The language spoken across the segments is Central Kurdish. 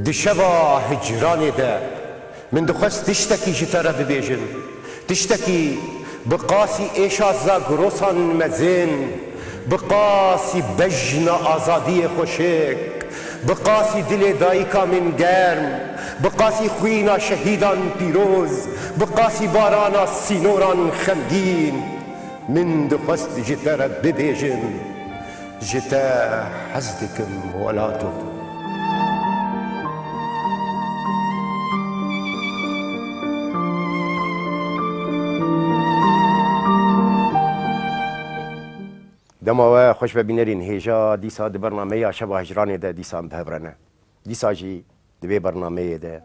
Di şeva hicranê de min dixwest tiştekî ji te re bibêjim. Tiştekî bi qasî êşa Zagrosan mezin, bi qasî bejna azadiyê xweşik, bi qasî dilê dayika min germ, bi qasî xwîna şehîdan pîroz, bi qasî barana sînoran xemgîn. Min dixwest ji te re bibêjim, ji te hez dikim welato. Dema we xweş be bînerên hêja dîsa di bernameya Şeva Hicranê de dîsa em bi hev re ne. Dîsa jî di vê bernameyê de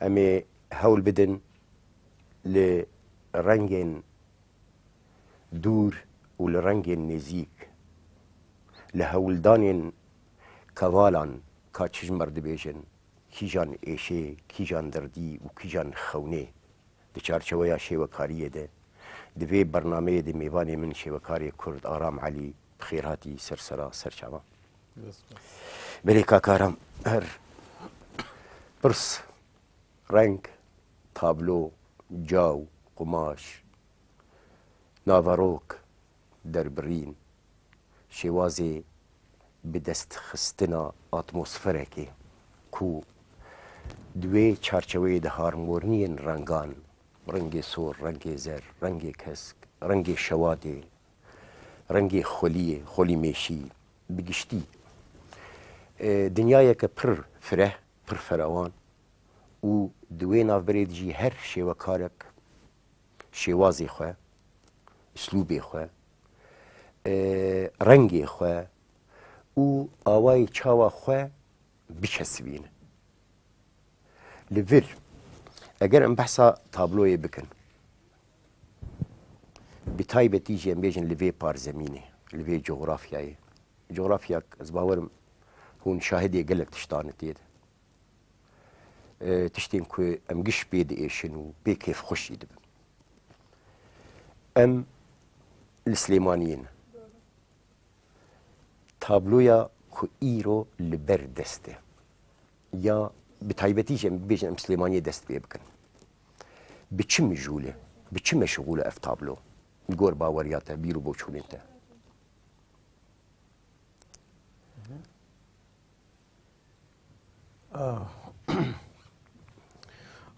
em ê hewl bidin li rengên dûr û li rengên nêzîk, li hewldanên kevalan ka çi ji me re dibêjin, kîjan êşê, kîjan derdî û kîjan xewnê di çarçoweya şêwekariyê de, di vê bernameyê de mêvanê min şêwekarê Kurd Aram Elî bi xêr hatî ser sera ser çavan. Belê kak Aram her pirs Reng, tablo, caw, qumaş, naverok, derbirîn, şêwazê bidestxistina atmosferekê ku di wê çarçeweyê de harmoniyên rengan, rengê sor, rengê zer, rengê kesk, rengê şewatê, rengê xweliyê, xwelîmêşî, bi giştî dinyayeke pir fireh, pir ferewan û di wê navberê de jî her şêwekarek şêwazê xwe, uslûbê xwe, rengê xwe û awayê çawa xwe biçesivîne. Li vir eger em behsa tabloyê bikin, bi taybetî jî em bêjin li vê parzemînê, li vê cografyayê, cografyak ez bawer im hûn şahidê gelek tiştan e tê de. Tiştên ku em giş pê diêşin û pê kêfxweş jî dibin. Em li Silêmaniyê ne. Tabloya ku îro li ber dest e ya bi taybetî jî em bibêjin em Silêmaniyê dest pê bikin. Bi çi mijûl e, bi çi meşgûl e ev tablo? Li gor baweriya te, bîr û boçûnên te.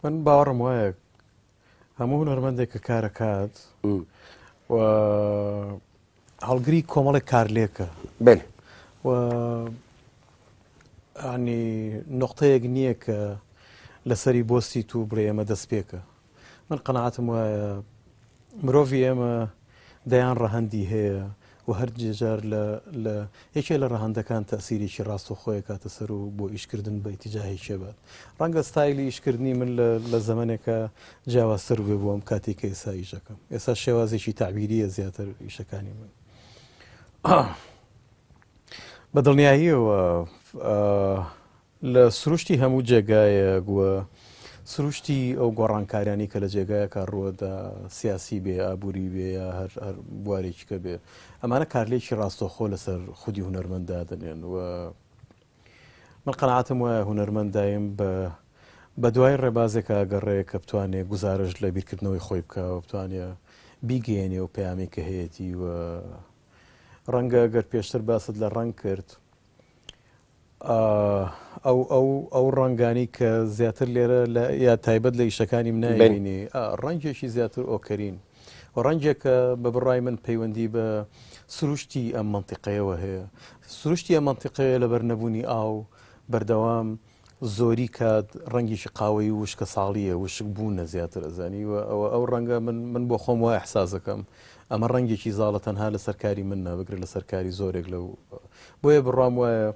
من باوەڕم وایە هەموو هونەرمەندێک کە کارەکات و هەڵگری کۆمەڵێک کارلێکە بێن و ینی نقطەیەک نییە کە لەسەری بۆستی تو بڵێ ئێمە دەست پێکە من قەناعەتم وایە مرۆڤی ئێمە دەیان ڕەهەندی هەیە و هەر جار لە لە یەکێ لە ڕەهەندەکان تەسیرێکی ڕاستەوخۆیە کاتە سەر و بۆ ئیشکردن بە ئیتیجاهێکێ بات ڕەنگە ستایلی ئیشکردنی من لە لە زەمەنێکە جیاوازتر بێ بۆ ئەم کاتێک کە ئێستا ئیشەکەم ئێستا شێوازێکی تەعبیریە زیاتر ئیشەکانی من بە دڵنیاییەوە لە سروشتی هەموو جێگایەک و سروشتی ئەو گۆڕانکاریانەی کە لە جێگایەکا ڕووەدا، سیاسی بێ، ئابووری بێ یا هەر هەر بوارێکی کە بێ، ئەمانە کارلێکی ڕاستەوخۆ لەسەر خودی هونەرمەند دادەنێن و من قەناعەتم وایە هونەرمەند دایم بە بە دوای ڕێبازێکا ئەگەڕێ کە بتوانێ گوزارشت لە بیرکردنەوەی خۆی بکا و بتوانێ بیگەیەنێ ئەو پەیامەی کە هەیەتی و ڕەنگە گەر پێشتر باست لە ڕەنگ کرد ئەو ئەو ئەو ڕەنگانی کە زیاتر لێرە لە یا تایبەت لە ئیشەکانی منایبینی ڕەنگێکی زیاتر ئۆکەرین و ڕەنگێکە بە بڕای من پەیوەندی بە سروشتی ئەم منتیقەیەوە هەیە سروشتی ئەم منتیقەیە لەبەر نەبوونی ئاو بەردەوام زۆری کات ڕەنگێکی قاوەیی و وشکە ساڵیە وشک بوونە زیاتر ئەزانی و ئەوە ئەو ڕەنگە من من بۆ خۆم وا ئیحساسەکەم ئەمە ڕەنگێکی زاڵە تەنها لەسەر کاری من نا بگرە لەسەر کاری زۆرێک لەو بۆیە بڕوام وایە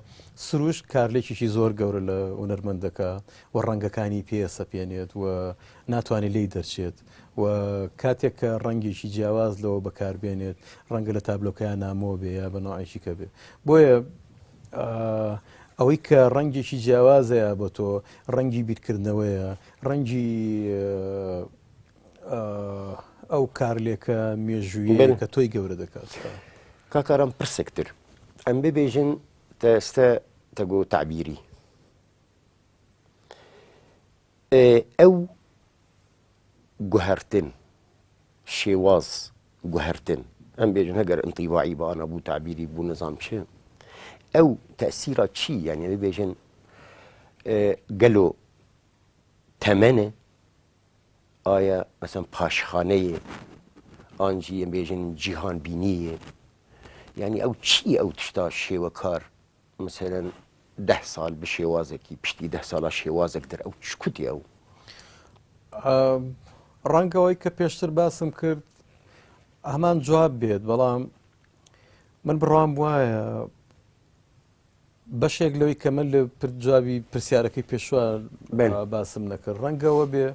سروشت کارلێکێکی زۆر گەورە لە هونەرمەند دەکا و ڕەنگەکانی پێ سەپێنێت و ناتوانێت لێی دەرچێت و کاتێک کە ڕەنگێکی جیاواز لەوە بەکاربێنێت ڕەنگە لە تابلۆکەیان نامۆ بێ یا بە نەوعێکی کە بێ بۆیە ئەوەی کە ڕەنگێکی جیاوازەیە بۆ تۆ ڕەنگی بیرکردنەوەیە ڕەنگی ئەو کارلێکە مێژوویە کە تۆی گەورە دەکات. کاک ئارام پرسێک تر ئەم ببێژن تە ئێستە تەگۆ تەعبیری. ئەو گوهەرتن، شێواز گوهەرتن، ئەم بێژن هەگەر ئینتیباعی بانە بوو تەعبیری بوو نزام چ، ئەو تەئسیرا چی یانی ببێژن گەلۆ تەمەنە ئایا مەسەن پاشخانەیە ئانجی ئەم بێژن جیهان بینیە یعنی ئەو چی ئەو تشتا شێوەکار مەسەلەن دە ساڵ بە شێوازێکی پشتی دە ساڵە شێوازێک تر ئەو چ کوتی ئەو؟ ڕەنگە ئەوەی کە پێشتر باسم کرد هەمان جواب بێت بەڵام من بڕوام وایە بەشێک لەوەی کە من لە جوابی پرسیارەکەی پێشوە باسم نەکرد ڕەنگەوە بێ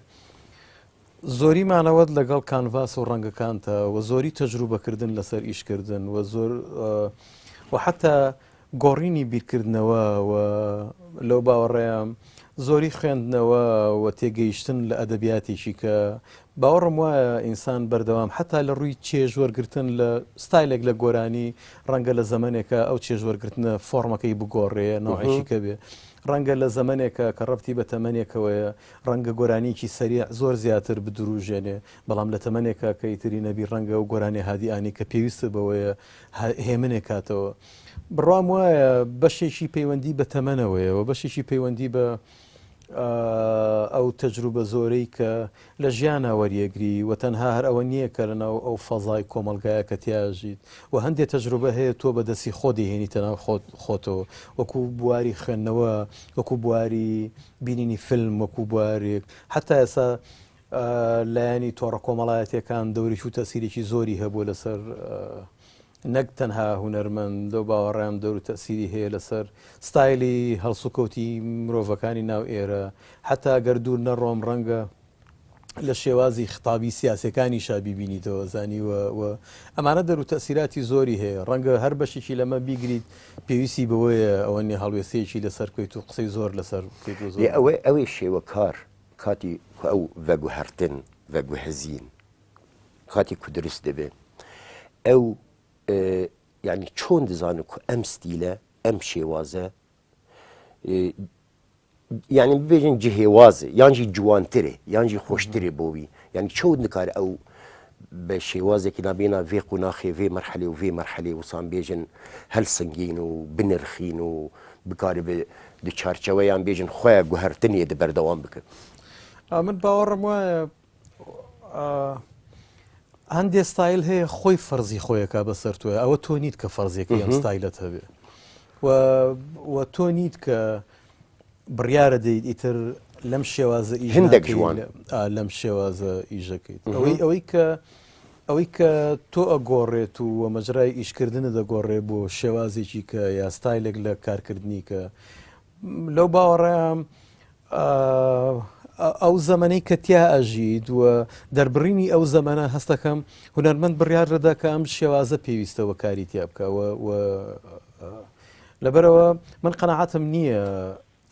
زۆری مانەوەت لەگەڵ کانڤاس و ڕەنگەکانتە و زۆری تەجروبەکردن لەسەر ئیشکردن و زۆر و حتا گۆڕینی بیرکردنەوە و لەو باوەڕەیام زۆری خوێندنەوە و تێگەیشتن لە ئەدەبیاتێکی کە باوەڕم وایە ئینسان بەردەوام حتا لە ڕووی چێژ وەرگتن لە ستایلێک لە گۆرانی ڕەنگە لە زەمنێکە ئەو چێژ وەرگرتنە فۆرمەکەی بگۆڕێ نەوعێکی کە بێ ڕەنگە لە زەمنێکە کە ڕەبتی بە تەمەنێکەوەیە ڕەنگە گۆرانییەکی سەریع زۆر زیاتر بدروژێنێ، بەڵام لە تەمەنێکا کە ئیتری نەبی ڕەنگە ئەو گۆرانیە هادیئانەی کە پێویستت بەوەیە هێمنێ کاتەوە. بڕوام وایە بەشێکی پەیوەندی بە تەمەنەوەیە و بەشێکی پەیوەندی بە ئەو تەجروبە زۆرەی کە لە ژیانا وەریەگری و تەنها هەر ئەوە نییە کە لەناو ئەو فەزای کۆمەڵگایە کە تیاژیت و هەندێ تەجروبە هەیە تۆ بە دەستی خۆت دەیهێنیتە ناو خۆت خۆتەوە وەکو بواری خوێندنەوە وەکو بواری بینینی فیلم وەکو بوارێک حتا ئێستا لایەنی تۆڕە کۆمەڵایەتیەکان دەورێکی و تەسیرێکی زۆری هەبوو لەسەر نەک تەنها هونەرمەند لەو باوەڕام دەور و تەسیری هەیە لەسەر ستایلی هەڵسوکەوتی مرۆڤەکانی ناو ئێرە حتا گەر دوور نەڕۆم ڕەنگە لە شێوازی خیتابی سیاسیەکانیشا بیبینیتەوە زانیوە و ئەمانە دەر و تەسیراتی زۆری هەیە ڕەنگە هەر بەشێکی لەمە بیگریت پێویستی بەوەیە ئەوە نیە هەڵوێستەیەکی لەسەر بکەیت و قسەی زۆر لەسەر بکەیت و زۆر لێ ئەوەی ئەوەی شێوەکار کاتی کو ئەو ڤەگوهەرتن ڤەگوهزین کاتی کو دروست دەبێ ئەو یعنی چۆن دزانە کو ئەم ستیلە ئەم شێوازە یانی ببێژین جهێوازە یانژی جوانترێ یانژی خۆشترێ بۆ وی یانی چەوت نکار ئەو بە شێوازێکی نابینا vê قوناخێ vê مەرحەلێ و vê مەرحەلێ وسان بێژن هەلسنگین و بنرخین و بکاری بە di çarçeweyan bêjin xwe guhertinê di berdewam bikin. من باوەڕم وایە هەندێ ستایل هەیە خۆی فەرزی خۆیەکە بەسەر تۆ ئەوە تۆ نیت کە فەرزیەکەی ئەم ستایلت هەبێ و تۆ نیت کە بڕیارە دەیت ئیتر لەم شێوازە ئیش هندێک جوان لەم شێوازە ئیشەکەیت ئەوەی ئەوەی کە ئەوەی کە تۆ ئەگۆڕێت و وە مەجرای ئیشکردنە دەگۆڕێ بۆ شێوازێکی کە یا ستایلێک لە کارکردنی کە لەو باوەڕەیان ئەو زەمەنەی کە تیا ئەژیت و دەربڕینی ئەو زەمەنە هەستەکەم هونەرمەند بڕیار دەدا کە ئەم شێوازە پێویستە وە کاری تیا بکە و لەبەرەوە من قەناعەتم نییە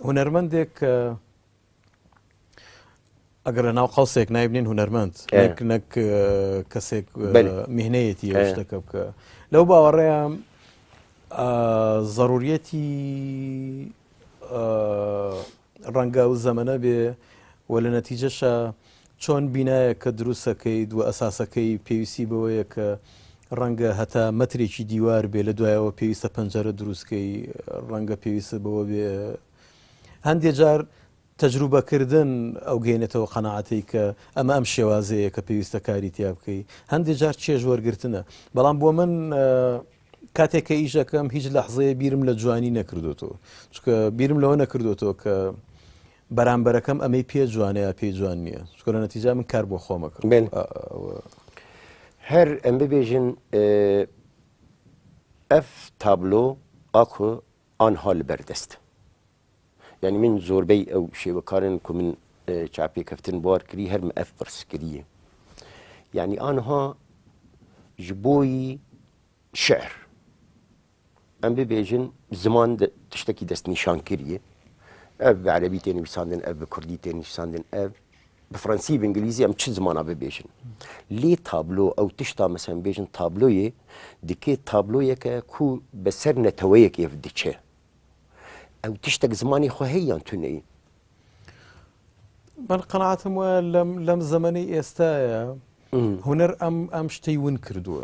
هونەرمەندێک کە ئەگەر لە ناو قەوسێک نایبنین هونەرمەند نەک نەک کەسێک میهنەیەتی ئەو شتەکە بکە لەو باوەڕەیە زەڕوریەتی ڕەنگە ئەو زەمەنە بێ و لە نەتیجەشا چۆن بینایەک کە دروستەکەیت و ئەساسەکەی پێویستی بەوەیە کە ڕەنگە هەتا مەترێکی دیوار بێ لە دوایەوە پێویستە پەنجەرە دروستکەی ڕەنگە پێویستە بەوە بێ هەندێ جار تەجروبەکردن ئەو گەێنێتەوە قەناعەتەی کە ئەمە ئەم شێوازەیە کە پێویستە کاری تیا بکەی هەندێ جار چێژ وەرگرتنە بەڵام بۆ من کاتێک کە ئیش ئەکەم هیچ لەحزەیە بیرم لە جوانی نەکردوتەوە چونکە بیرم لەوە نەکردوتەوە کە بەرامبەرەکەم ئەمەی پێ جوانە یا پێی جوان نییە چونکە لە نەتیجا من کار بۆ خۆمەکەم بێن. هەر ئەم ببێژن ئەف تابلۆ ئاکۆ ئانها لە بەردەست یعنی من زۆربەی ئەو شێوەکارن کو من چاپێکەفتن بوار کری هەر ئەف پرس کریە یعنی ئانها ji بۆی شعر ئەم ببێژن زمان تشتێکی دەستنیشان کریە ئەv بە عەرەبی تێ نویساندن ئەv بە کوردی تێ نویساندن ئەv بە فڕەنسی بە ئینگلیزی ئەم چ زمانە ببێژن لێ تابلۆ ئەو تشتا مەسەن بێژن تابلۆیە دکێ تابلۆیەکە کو بەسەر نەتەوەیەک ئێv دچێ ئەو تشتێک زمانی خۆ هەیە یان تونەی؟ من قەناعەتم وایە لەم لەم زەمەنەی ئێستایە هونەر ئەم ئەم شتەی ون کردووە.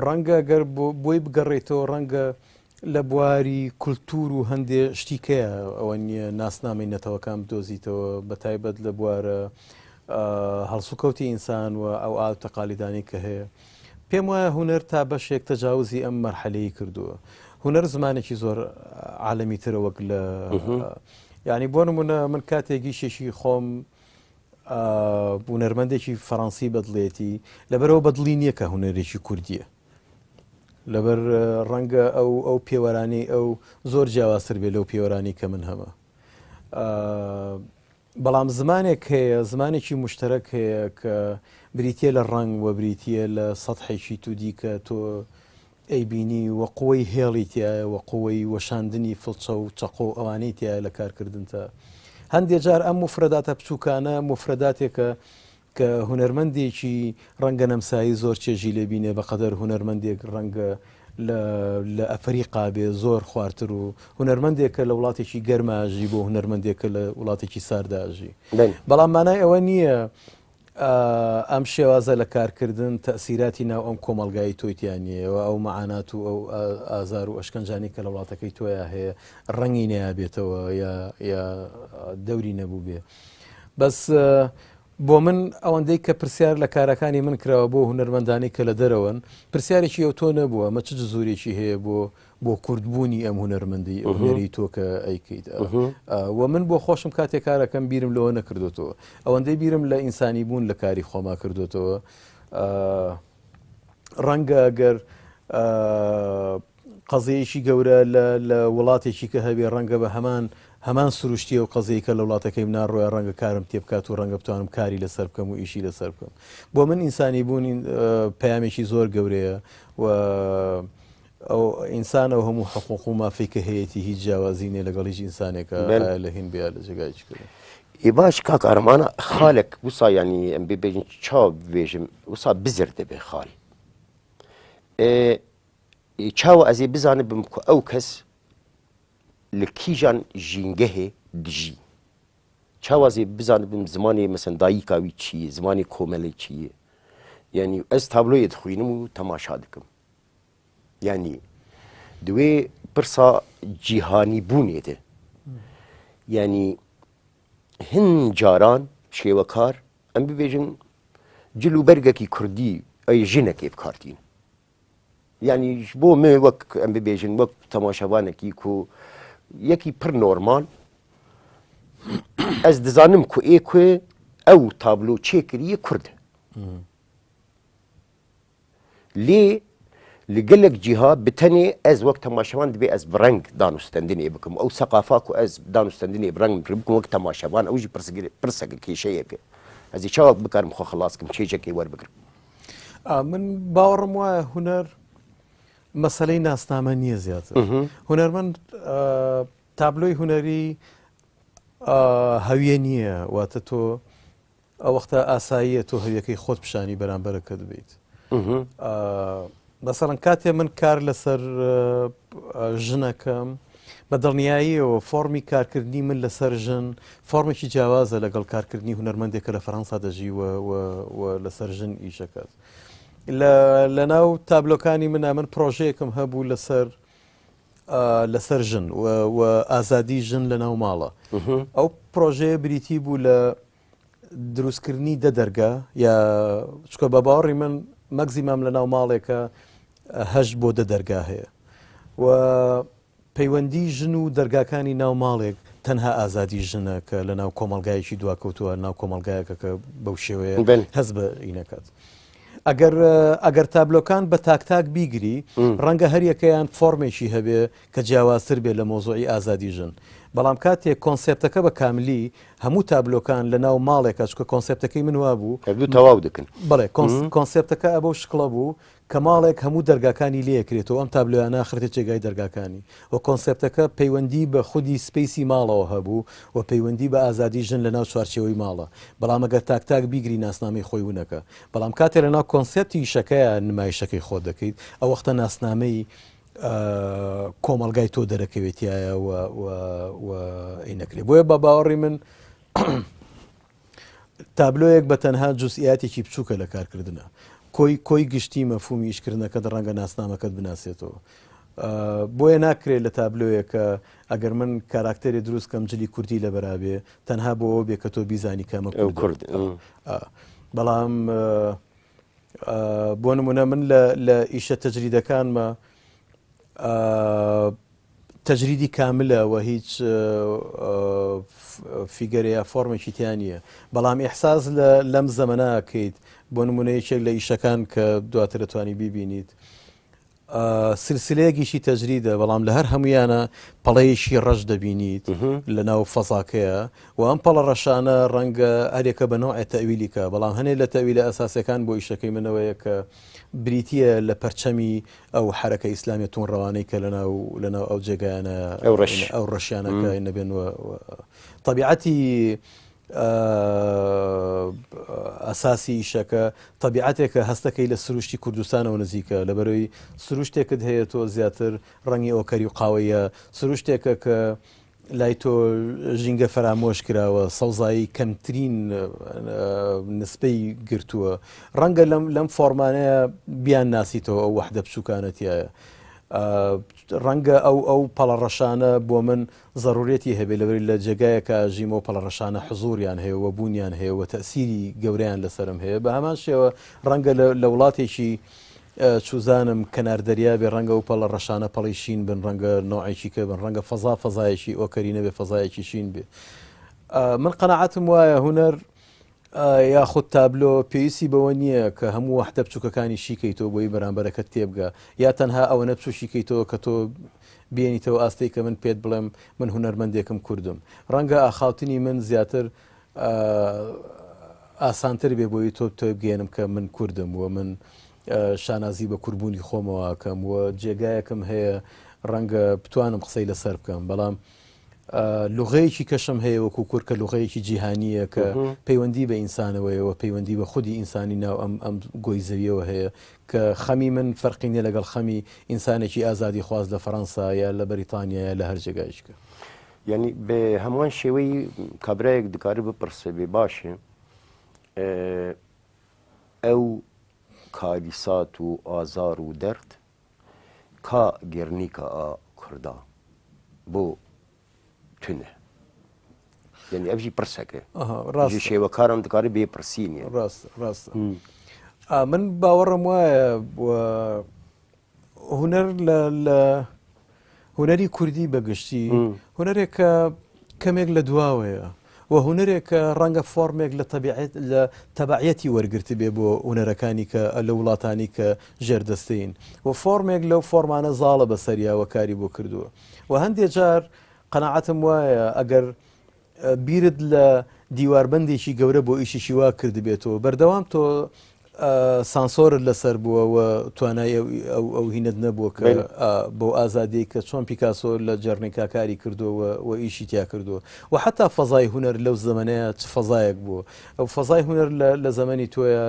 ڕەنگە گەر بۆی بگەڕێتەوە ڕەنگە لە بواری کولتوور و هەندێ شتی کەیە ئەوە نییە ناسنامەی نەتەوەکان بدۆزیتەوە بە تایبەت لە بوارە هەڵسوکەوتی ئینسان و ئەو ئاو تەقالیدانی کە هەیە. پێم وایە هونەر تا بەشێک تەجاوزی ئەم مەرحەلەی کردووە. هونەر زمانێکی زۆر عالەمی ترە وەک لە یعنی بۆ نمونە من کاتێک ئیشێکی خۆم هونەرمەندێکی فەڕەنسی بەدڵێتی لەبەرەوە بەدڵی نییە کە هونەرێکی کوردیە لەبەر ڕەنگە ئەو ئەو پێوەرانی ئەو زۆر جیاوازتر بێ لەو پێوەرانی کە من هەمە بەڵام زمانێک هەیە زمانێکی مشتەرەک هەیە کە بریتە لە ڕەنگ وە بریتە لە سەحێکی تودی کە تۆ ئەیبینی و قوەی هێڵی تیایە و قوەی وەشاندنی فڵچە و چەقۆ و ئەوانەی تیایە لە کارکردنتا. هەندێ جار ئەم موفرەداتە بچووکانە موفرەداتێکە کە هونەرمەندێکی ڕەنگە نەمسایی زۆر چێژی لێ بینێ بەقەدەر هونەرمەندێک ڕەنگە لە لە ئەفریقا بێ زۆر خوارتر و هونەرمەندێک کە لە وڵاتێکی گەرما ئەژی بۆ هونەرمەندێک کە لە وڵاتێکی ساردا ئەژی. بەڵام مانای ئەوە نییە ئەم شێوازە لە کارکردن تەئسیراتی ناو ئەم کۆمەڵگای تۆی تیا نییە و ئەو مەعانات و ئەو ئازار و ئەشکەنجانەی کە لە وڵاتەکەی تۆیا هەیە ڕەنگی نەیابێتەوە یا یا دەوری نەبووبێ. بەس بۆ من ئەوەندەی کە پرسیار لە کارەکانی من کراوە بۆ هونەرمەندانی کە لە دەرەوەن پرسیارێکی ئەو تۆ نەبووە ئەمە چ جزوریی هەیە بۆ بۆ کوردبوونی ئەم هونەرمەندی هونەری تۆ کە ئەیکەیت و من بۆ خۆشم کاتێک کارەکەم بیرم لەوە نەکردوتەوە ئەوەندەی بیرم لە ئینسانی بوون لە کاری خۆما کردوتەوە ڕەنگە گەر قەزیەیەکی گەورە لە وڵاتێکی کە هەبێ ڕەنگە بە هەمان هەمان سروشتیە و قەزیەی کە لە وڵاتەکەی مناڕۆە ڕەنگە کارم تێبکات و ڕەنگە بتوانم کاری لەسەر بکەم و ئیشی لەسەر بکەم بۆ من ئینسانی بوون پەیامێکی زۆر گەورەیە و ئەو ئینسان ئەو هەموو حقوق و مافەی کە هەیەتی هیچ جیاوازی نیە لەگەڵ هیچ ئینسانێکا ئایا لە هین بێ یا لە جێگایەکی کە بێ. ئێ باش کاک ئارمانە خالێک وسا یانی ئەم بێژین چاو بێژم وسا بزر دەبێ خال ئێ چاوە ئەزێ بزانبم کو ئەو کەس لە کیژان ژینگەهێ دژی چاوە زێ بزانبم زمانێ مەسەن داییکا وی چییە زمانێ کۆمەلێ چییە یانی ئەز تابلۆیە دخوینم و تەماشا دکم یانی دوێ پرسا جیهانی بوونێ دێ یانی هن جاران شێوەکار ئەم ببێژن جل و بەرگێکی کوردی ئەی ژنەکێ بکارتین یانی بۆ من وەک ئەم ببێژن وەک تەماشەوانێکی کو یەکی پڕ نۆرمال ئەس دزانم کو ئێ کوێ ئەو تابلۆ چێکریە کوردە لێ li gelek ciha bi tenê ez wek temaşevan dibê ez bi reng danûstendinê bikim û ew seqafa ku ez danûstendinê bi reng bikim wek temaşevan ew jî pirseke kêşeyeke. Ez ê çawa bikarim xwe xilas bikim çêjekê werbigirim. من باوەڕم وایە هونەر مەسەلەی ناسنامە نییە زیاتر. هونەرمەند تابلۆی هونەری هەویە نییە واتە تۆ ئەو وەختە ئاساییە تۆ هەویەکەی خۆت پیشانی بەرامبەرەکەت بیت. مەسەڵەن کاتێ من کار لەسەر ژنەکەم بە دڵنیاییەوە فۆڕمی کارکردنی من لەسەر ژن فۆڕمێکی جیاوازە لەگەڵ کارکردنی هونەرمەندێک کە لە فەرەنسا دەژی و لەسەر ژن ئیشەکات. لە ناو تابلۆکانی منە من پرۆژەیەکم هەبوو لەسەر لەسەر ژن و ئازادی ژن لە ناو ماڵە. ئەو پرۆژەیە بریتی بوو لە دروستکردنی دە دەرگا یا چکە بە باوەڕی من مەگزیمام لە ناو ماڵێکە هەشت بۆ دە دەرگا هەیە و پەیوەندی ژن و دەرگاکانی ناو ماڵێک تەنها ئازادی ژنە کە لە ناو کۆمەلگایەکی دواکەوتووە ناو کۆمەلگایەکە کە بەو شێوەیە هەست بە ئینەکات. ئەگەر ئەگەر تابلۆکان بە تاک تاک بیگری ڕەنگە هەریەکەیان فۆرمێکی هەبێ کە جیاوازتر بێت لە مۆزوعی ئازادی ژن بەڵام کاتێک کۆنسێپتەکە بە کاملی هەموو تابلۆکان لە ناو ماڵێکە چونکە کۆنسێپتەکەی من وابوو هەردوو تەواو دەکەن. بەڵێ کۆنسێپتەکە ئەبەو شکڵە بوو کە ماڵێک هەموو دەرگاکانی لێ ئەکرێتەوە ئەم تابلۆیانە ئەخرێتە جێگای دەرگاکانی و کۆنسێپتەکە پەیوەندی بە خودی space ی ماڵەوە هەبوو و پەیوەندی بە ئازادی ژن لە ناو چوارچێوەی ماڵە بەڵام ئەگەر تاک تاک بیگری ناسنامەی خۆی ونەکە بەڵام کاتێ لە ناو کۆنسێپتی ئیشەکەیا نمایشەکەی خۆت دەکەیت ئەو وەختە ناسنامەی. کۆمەڵگای تۆ دەرەکەوێت تایە و ئی نەکرێ. بۆیە بە باوەڕی من تابلۆیەک بە تەنها جوزئیاتێکی بچووکە لە کارکردنە. کۆی کۆی گشتی مەفهومی ئیشکردنەکەت ڕەنگە ناسنامەکەت بناسێتەوە. بۆیە ناکرێت لە تابلۆیەکە ئەگەر من کاراکتەرێ دروست کەم جلی کوردی لەبەرا بێ تەنها بۆ ئەوە بێ کە تۆ بیزانی کە ئەمە ئەو کوردە. کورد. بەڵام بۆ نمونە من لە لە ئیشە تەجریدەکانمە تەجریدی کاملە و هیچ فیگەرێ یا فۆرمێکی تیا نییە، بەڵام ئیحساس لە لەم زەمەنە ئەکەیت، بۆ نموونە یەکێک لە ئیشەکان کە دواتر ئەتوانی بیبینیت سلسلەیەک ئیشی تەجریدە، بەڵام لە هەر هەموویانە پەڵەیەکی ڕەش دەبینیت لە ناو فەزاکەیە و ئەم پەڵە ڕەشانە ڕەنگە هەرێکە بە نەوعێ تەویلی کە، بەڵام هەنێ لە تەویلە ئەساسیەکان بۆ ئیشەکەی منەوەیە کە بریتییە لە پەرچەمی ئەو حەرەکە ئیسلامیە توندڕەوانەی کە لەناو لەناو ئەو جێگایانە ئەو ڕەش ئەو ڕەشیانە کە نەبێن و تەبیعەتی ئەساسی ئیشەکە تەبیعەتێکە هەستەکەی لە سروشتی کوردستانەوە نزیکە لەبەرەوەی سروشتێکت هەیە تۆ زیاتر ڕەنگی ئۆکەری و قاوەیە سروشتێکە کە لای تۆ ژینگە فەرامۆش کراوە، سەوزایی کەمترین نسبەی گرتووە. ڕەنگە لەم لەم فۆرمانەیە بیان ناسیتەوە ئەو وەحدە بچووکانە تایە. ڕەنگە ئەو ئەو پەڵە ڕەشانە بۆ من زەڕوریەتی هەبێ لەبەری لە جێگایەکە ژیم ئەو پەڵە ڕەشانە حزوریان هەیە و بوونیان هەیە و تەسیری گەورەیان لەسەرم هەیە. بە هەمان شێوە ڕەنگە لە وڵاتێکی چوزانم کەنار دەریا بێ ڕەنگە ئەو پەڵە ڕەشانە پەڵی شین بن ڕەنگە نەوعێکی کە بن ڕەنگە فەزا فەزایەکی ئۆکەری نەبێ فەزایەکی شین بێ من قەناعەتم وایە هونەر یاخود تابلۆ پێویستی بەوە نییە کە هەموو وەحدە بچووکەکانی شیکەیتەوە بۆی بەرامبەرەکەت تێبگا یا تەنها ئەوەنە بچووکیکەیتەوە کە تۆ بێنیتەوە ئاستەی کە من پێت بڵێم من هونەرمەندێکم کوردم ڕەنگە ئاخاوتنی من زیاتر ئاسانتر بێ بۆی تۆ تۆی بگەێنم کە من کوردم و من شانازی بە کوردبوونی خۆمەوە ئەکەم و جێگایەکم هەیە ڕەنگە بتوانم قسەی لەسەر بکەم بەڵام لغەیەکی کەشم هەیە وەکو کورد کە لغەیەکی جیهانییە کە پەیوەندی بە ئینسانەوەیەوە پەیوەندی بە خودی ئینسانی ناو ئەم ئەم گۆی زەویەوە هەیە کە خەمی من فەرقی نیە لەگەڵ خەمی ئینسانێکی ئازادی خواز لە فەڕەنسا یا لە بەریتانیا یا لە هەر جێگایشکە. یعنی بە هەمان شێوەی کابرایەک دکارە بپرسێ بێ باشە ئەو کاریسات و ئازار و دەرد کا گێرنیکا ئا کوردا بۆ تونە یعنی ئەڤ ژی پرسەکە ڕاست شێوەکارم دکارێ بێ پرسینێ ڕاست ڕاست من باوەڕم وایە هونەر لە لە هونەری کوردی بە گشتی هونەرێکە کەمێک لە دواوەیە و هونەرێکە ڕەنگە فۆرمێک لە تەبیعەت لە تەبعیەتی وەرگرتبێ بۆ هونەرەکانی کە لە وڵاتانی کە ژێردەستەین و فۆرمێک لەو فۆرمانە زاڵە بەسەریا و کاری بۆ کردووە و هەندێ جار قەناعەتم وایە ئەگەر بیرت لە دیواربەندێکی گەورە بۆ ئیشێکی وا کردبێتەوە بەردەوام تۆ سانسۆرت لەسەر بووە و توانای ئەو هینەت نەبووە کە بەو ئازادیەی کە چۆن پیکاسۆ لە جەرنیکا کاری کردووە و ئیشی تیا کردووە و حتا فەزای هونەر لەو زەمەنەیە چ فەزایەک بووە ئەو فەزای هونەر لە زەمەنی تۆیە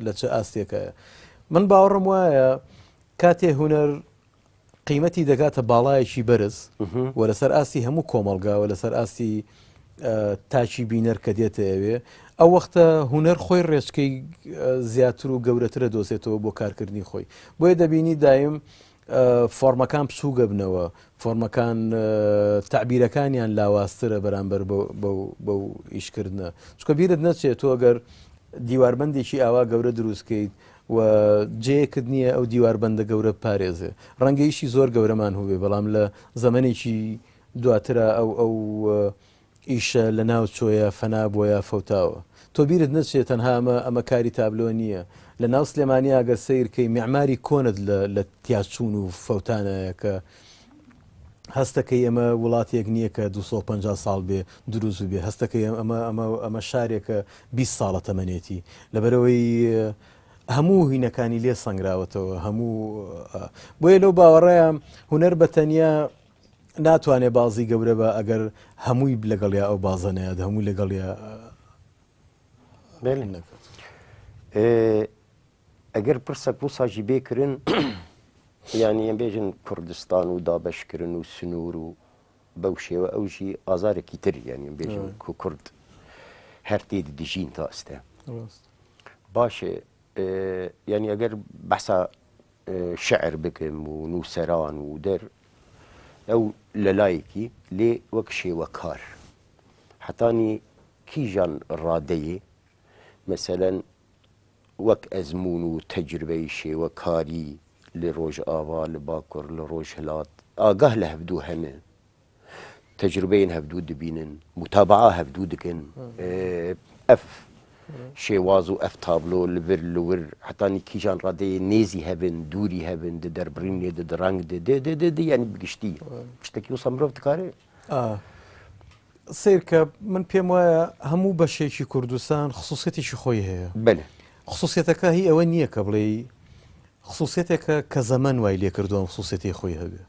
لە چ ئاستێکایە من باوەڕم وایە کاتێ هونەر قیمەتی دەگاتە باڵایەکی بەرز و لەسەر ئاستی هەموو کۆمەڵگا و لەسەر ئاستی تاکی بینەر کە دێتە ئەوێ ئەو وەختە هونەر خۆی ڕێچکەی زیاتر و گەورەترە دۆزێتەوە بۆ کارکردنی خۆی بۆیە دەبینی دایم فۆرمەکان بچووگەبنەوە فۆرمەکان تعبیرەکانیان لاوازترە بەرامبەر بەو ئیشکردنە چکە بیرت نەچێت تۆ گەر دیواربندێکی ئاوا گەورە دروستکەیت و جێیەکت نییە ئەو دیواربەندە گەورە بپارێزێ. ڕەنگە ئیشی زۆر گەورەمان هوبێ بەڵام لە زەمەنێکی دواترا ئەو ئەو ئیشە لە ناو چۆیە فەنا بووە یا فەوتاوە. تۆ بیرت نەچێ تەنها ئەمە ئەمە کاری تابلۆ نییە. لە ناو سلێمانیا گەر سەیر کەی میعماری کۆنت لە لە تیاچوون و فەوتانایە کە هەستەکەی ئەمە وڵاتێک نییە کە 250 ساڵ بێ دروست بێ هەستەکەی ئەمە ئەمە ئەمە شارێکە 20 ساڵە تەمەنێتی لەبەرەوەی هەموو هینەکانی لێ سەنگراوەتەوە هەموو بۆیە لەو باوەڕەیە هونەر بە تەنیا ناتوانێت بازی گەورە بە ئەگەر هەمووی لەگەڵیا ئەو بازە نەیاد هەموو لەگەڵیا ئەگەر پرسەک وسا ژی بێ کرن. یانی ئەم بێژن کوردستان و دابەشکردن و سنوور و بەو شێوە ئەو ژی ئازارێکی تر یانی ئەم بێژن کو کورد هەر تێ دژین تا ئێستا. باشێ یانی ئەگەر بەحسا شعر بکەم و نووسەران و دەر ئەو لە لایەکی لێ وەک شێوەکار حتانی کیژان ڕادەیە مەسەلەن وەک ئەزموون و تەجربەی شێوەکاری لە ڕۆژئاوا، لە باکور، لە ڕۆژهەلات ئاگاه لە هەڤدوو هەنە، تەجربەیên هەڤدوو دبینن، موتابەعا هەڤدوو دکن، ئەف شێواز و ئەف تابلۆ لە ڤر لە ور حەتانی کیژان ڕادەیە نێزی هەڤن، دووری هەڤن، د دەربڕینێ د د ڕەنگ د د د د د یانی بگشتی شتەکی وسا مرۆڤ دکارێ. سەیرکە من پێم وایە هەموو بەشێکی کوردستان خصوصیەتێکی خۆی هەیە. بەلێ. خصوصیەتەکە هی ئەوە نییە کە بڵێی خصوصیەتێکە کە زەمەن وای لێ کردووە ئەم خصوصیەتەی خۆی هەبێ.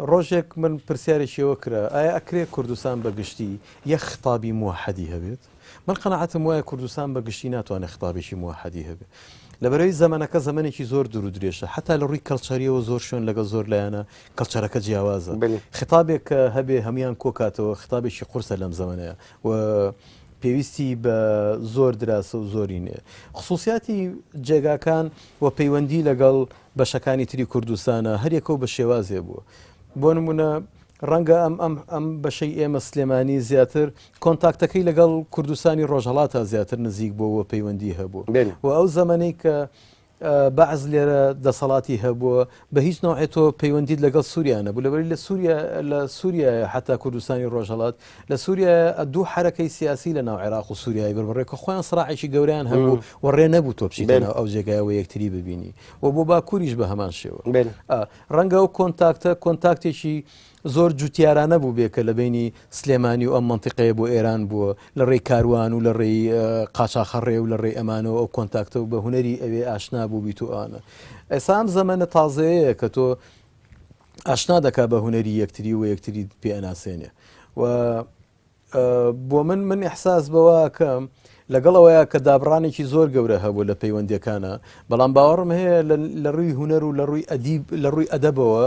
ڕۆژێک من پرسیارێکی ئەوە کرا ئایا ئەکرێ کوردستان بە گشتی یەک خطابی موحدی هەبێت؟ من قەناعەتم وایە کوردستان بە گشتی ناتوانێت خطابێکی موحدی هەبێت. لەبەرئەوەی زەمەنەکە زەمەنێکی زۆر دوور و درێژە حەتا لە ڕووی کەڵچەریەوە زۆر شوێن لەگەڵ زۆر لایەنە کەڵچەرەکە جیاوازە خیتابێک کە هەبێ هەموان کۆکاتەوە خیتابێکی قورسە لەم زەمەنەیە و پێویستی بە زۆر دراسە و زۆری نێ خصوصیاتی جێگاکان و پەیوەندی لەگەڵ بەشەکانی تری کوردستانە هەریەکەو بە شێوازێ بووە بۆ نمونە ڕەنگە ئەم ئەم ئەم بەشەی ئێمە سلێمانی زیاتر کۆنتاکتەکەی لەگەڵ کوردستانی ڕۆژهەڵاتا زیاتر نزیک بووە و پەیوەندی هەبوو و ئەو زەمەنەی کە بەعس لێرە دەسەڵاتی هەبووە بە هیچ نەوعێ تۆ پەیوەندیت لەگەڵ سووریا نەبوو لەبەری لە سووریا لە سووریایە حتا کوردستانی ڕۆژهەڵات لە سووریا دوو حرەکەی سیاسی لە ناو عێراق و سووریای بەربڕێ کە خۆیان سراعێکی گەوریان هەبوو و ڕێ نەبوو تۆ بچیتە ناو ئەو جێگایەوە یەکتری ببینی و بۆ باکووریش بە هەمان شێوە ڕەنگە ئەو کۆنتاکتە کۆنتاکتێکی زۆر جوتیارانە بووبێ کە لە بەینی سلێمانی و ئەم مەنتیقەیە بۆ ئێران بووە لە ڕێی کاروان و لە ڕێی قاچاخەڕێ و لە ڕێی ئەمانەوە ئەو کۆنتاکتە و بە هونەری ئەوێ ئاشنا بووبیت و ئەوانە. ئێستا ئەم زەمەنە تازەیەیە کە تۆ ئاشنا دەکا بە هونەری یەکتری و یەکتری پێ ئەناسێنێ و بۆ من من ئیحساس بەوە ئەکەم لەگەڵ ئەوەیە کە دابڕانێکی زۆر گەورە هەبوو لە پەیوەندیەکانە بەڵام باوەڕم هەیە لە ڕووی هونەر و لە ڕووی ئەدیب لە ڕووی ئەدەبەوە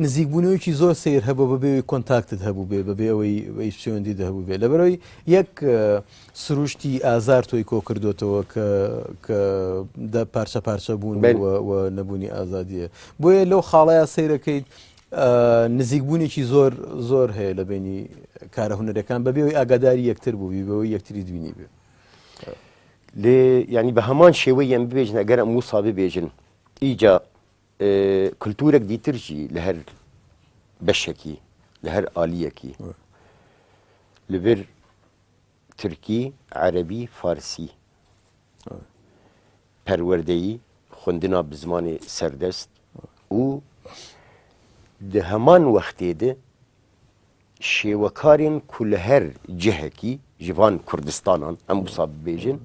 نزیکبوونەوەیکی زۆر سیر هەبوو بەبێ ئەوەی کۆنتاکتت هەبوو بێ بەبێ ئەوەی هیچ پەیوەندیت هەبوو بێ لەبەرەوەی یەک سروشتی ئازار تۆی کۆ کردوتەوە کە کە دە پارچە پارچە بوون و نەبوونی ئازادیە بۆیە لەو خاڵەیە سەیرەکەیت نزیکبوونێکی زۆر زۆر هەیە لە بینی کارە هونەرەکان بەبێ ئەوەی ئاگاداری یەکتر بووبی بەوەی یەکتری دوینی بێ. لێ یعنی بە هەمان شێوەی ئەم ببێژن ئەگەر ئەم وسا ببێژن ئیجا کولتورێک دیترژی لە هەر بەشێکی لە هەر ئالیەکی لەبر ترکی، عەرەبی، فارسی. پەروەردەیی، خوندنا bi zimanê serdest û di heman wextê de şêwekarên ku li her cihekî ji van Kurdistanan em wisa bibêjin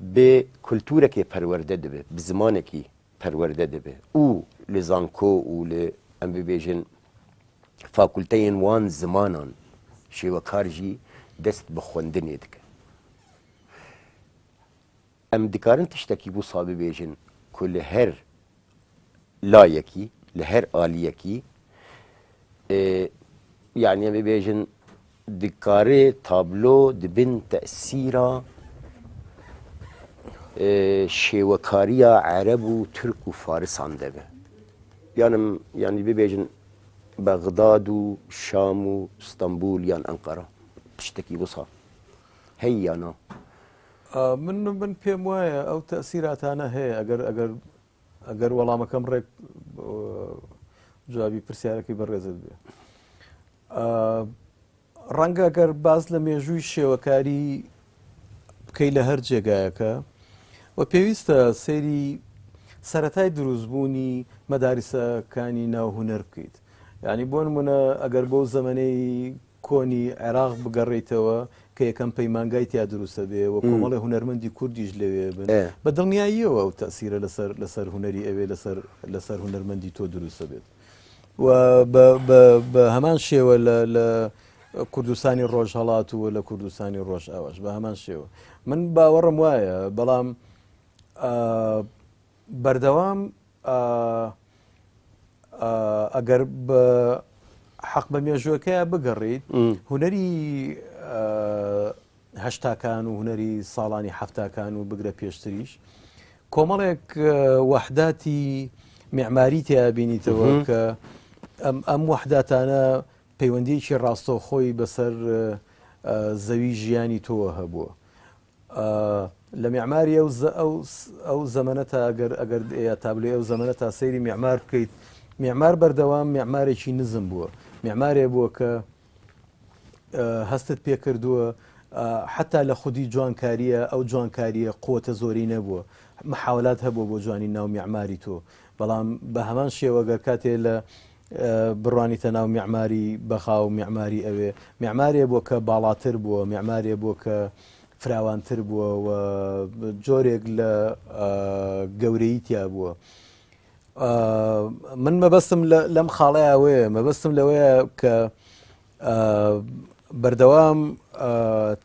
bi kulturekê perwerde dibe, bi zimanekî perwerde dibe û li zanko û li em bibêjin fakulteyên wan zimanan şêwekar jî dest bi xwendinê dike. Em dikarin tiştekî wisa bibêjin ku li her layekî, li her aliyekî yanî em bibêjin dikare tablo di bin tesîra şêwekariya ereb û tirk û farisan de be. Yan em yanî bibêjin Bexdad û Şam û Stenbûl yan Enqera tiştekî wisa heye ya na? من من پێم وایە ئەو تەسیراتانە هەیە ئەگەر ئەگەر ئەگەر وەڵامەکەم ڕێک جوابی پرسیارەکەی بەڕێزت بێ ڕەنگە گەر باس لە مێژووی شێوەکاری بکەی لە هەر جێگایەکە و پێویستە سەیری سەتای دروستبوونی مەدارسەکانی ناو هوەر بکەیت یعنی بۆ نمونە ئەگەر بۆ زەمەنەی کۆنی عێراق بگەڕێیتەوە کە یەکەم پەیمانگای تیا دروستە بێ و کۆمەڵێ هونەرمەندی کوردیش لەوێ بن بە دڵنیاییەوە ئەو تەسیرە لەسەر لەسەر هونەری ئەوێ لەسەر لەسەر هونەرمەندی تۆ دروستە بێت و بە هەمان شێوە لە لە کوردستانی ڕۆژهەڵات و لە کوردستانی ڕۆژئاواش بە هەمان شێوە من باوەڕم وایە بەڵام بەردەوام ئەگەر بە حەق بە مێژوەکەی بگەڕیت هونەری هەشتاکان و هونەری ساڵانی حەفتاکان و بگرە پێشتریش کۆمەڵێک وەحداتی معماری تیا بینیتەوە کە ئەم وەحداتانە پەیوەندیەکی ڕاستەوخۆی بەسەر زەوی ژیانی تۆوە هەبووە. لە میعماری ئەو ئەو زەمەنە تا ئەگەر ئەگەر یا تابلۆی ئەو زەمەنە تا سەیری میعمار بکەیت میعمار بەردەوام میعمارێکی نزم بووە میعمارێ بووە کە هەستت پێکردووە حتا لە خودی جوانکاریە ئەو جوانکاریە قوتە زۆری نەبووە محاولات هەبووە بۆ جوانی ناو میعماری تۆ بەڵام بە هەمان شێوە گەر کاتێ لە بڕوانیتە ناو میعماری بەغا و میعماری ئەوێ، میعمارێ بووە کە باڵاتر بووە، میعمارێ بووە کە فراوانتر بووە و جۆرێک لە گەورەیی تیا بووە. من مەبەستم لەم خاڵەیە ئەوەیە، مەبەستم لەوەیە کە بەردەوام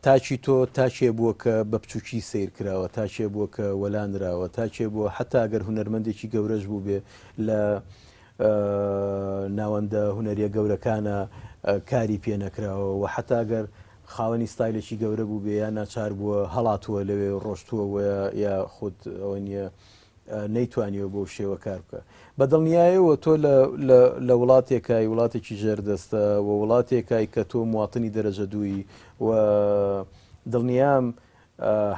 تاکی تۆ تاکێ بووە کە بە بچووکی سەیر کراوە، تاکێ بووە کە وەلانراوە، تاکێ بووە حەتا گەر هونەرمەندێکی گەورەش بووبێ لە ناوەندە هونەریە گەورەکانە کاری پێ نەکراوە و حەتا گەر خاوەنی ستایلێکی گەورە بووبێ یا ناچار بووە هەڵاتووە لەوێ ڕۆشتووە و یا خود ئەوە نییە نەیتوانیوە بەو شێوە کار بکە. بە دڵنیایەوە تۆ لە لە لە وڵاتێکای وڵاتێکی ژێردەستە و وڵاتێکای کە تۆ مواتنی دەرەجە دووی و دڵنیام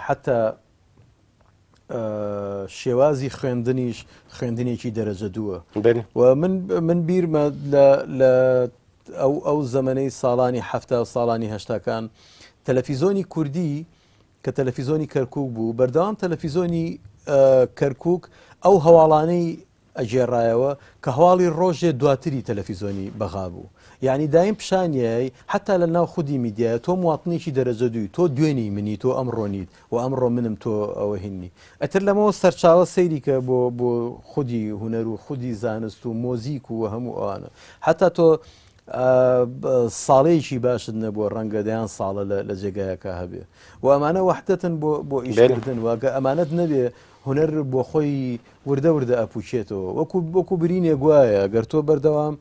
حەتا شێوازی خوێندنیش خوێندنێکی دەرەجە دووە و من من بیرمە لە لە ئەو ئەو زەمەنەی ساڵانی حەفتا و ساڵانی هەشتاکان تەلەفیزۆنی کوردی کە تەلەفیزۆنی کەرکوک بوو بەردەوام تەلەفیزۆنی کەرکوک ئەو هەواڵانەی ئەگێڕایەوە کە هەواڵی ڕۆژێ دواتری تەلەفیزۆنی بەغا بوو یانی دایم پیشانیای حەتا لە ناو خودی میدیایە تۆ مواتنێکی دەرەجە دووی تۆ دوێنی منی تۆ ئەمڕۆ نیت و ئەمڕۆ منم تۆ ئەوە هینی ئەتر لەمەوە سەرچاوە سەیری کە بۆ بۆ خودی هونەر و خودی زانست و مۆزیک و هەموو ئەوانە حەتا تۆ ساڵەیەکی باشت نەبووە ڕەنگە دەیان ساڵە لە جێگایەکە هەبێ و ئەمانە وەحدەتن بۆ بۆ ئیشکردن واگە ئەمانەت نەبێ هونەر بۆ خۆی وردە وردە ئەپوچێتەوە وەکو وەکو برینێک وایە گەر تۆ بەردەوام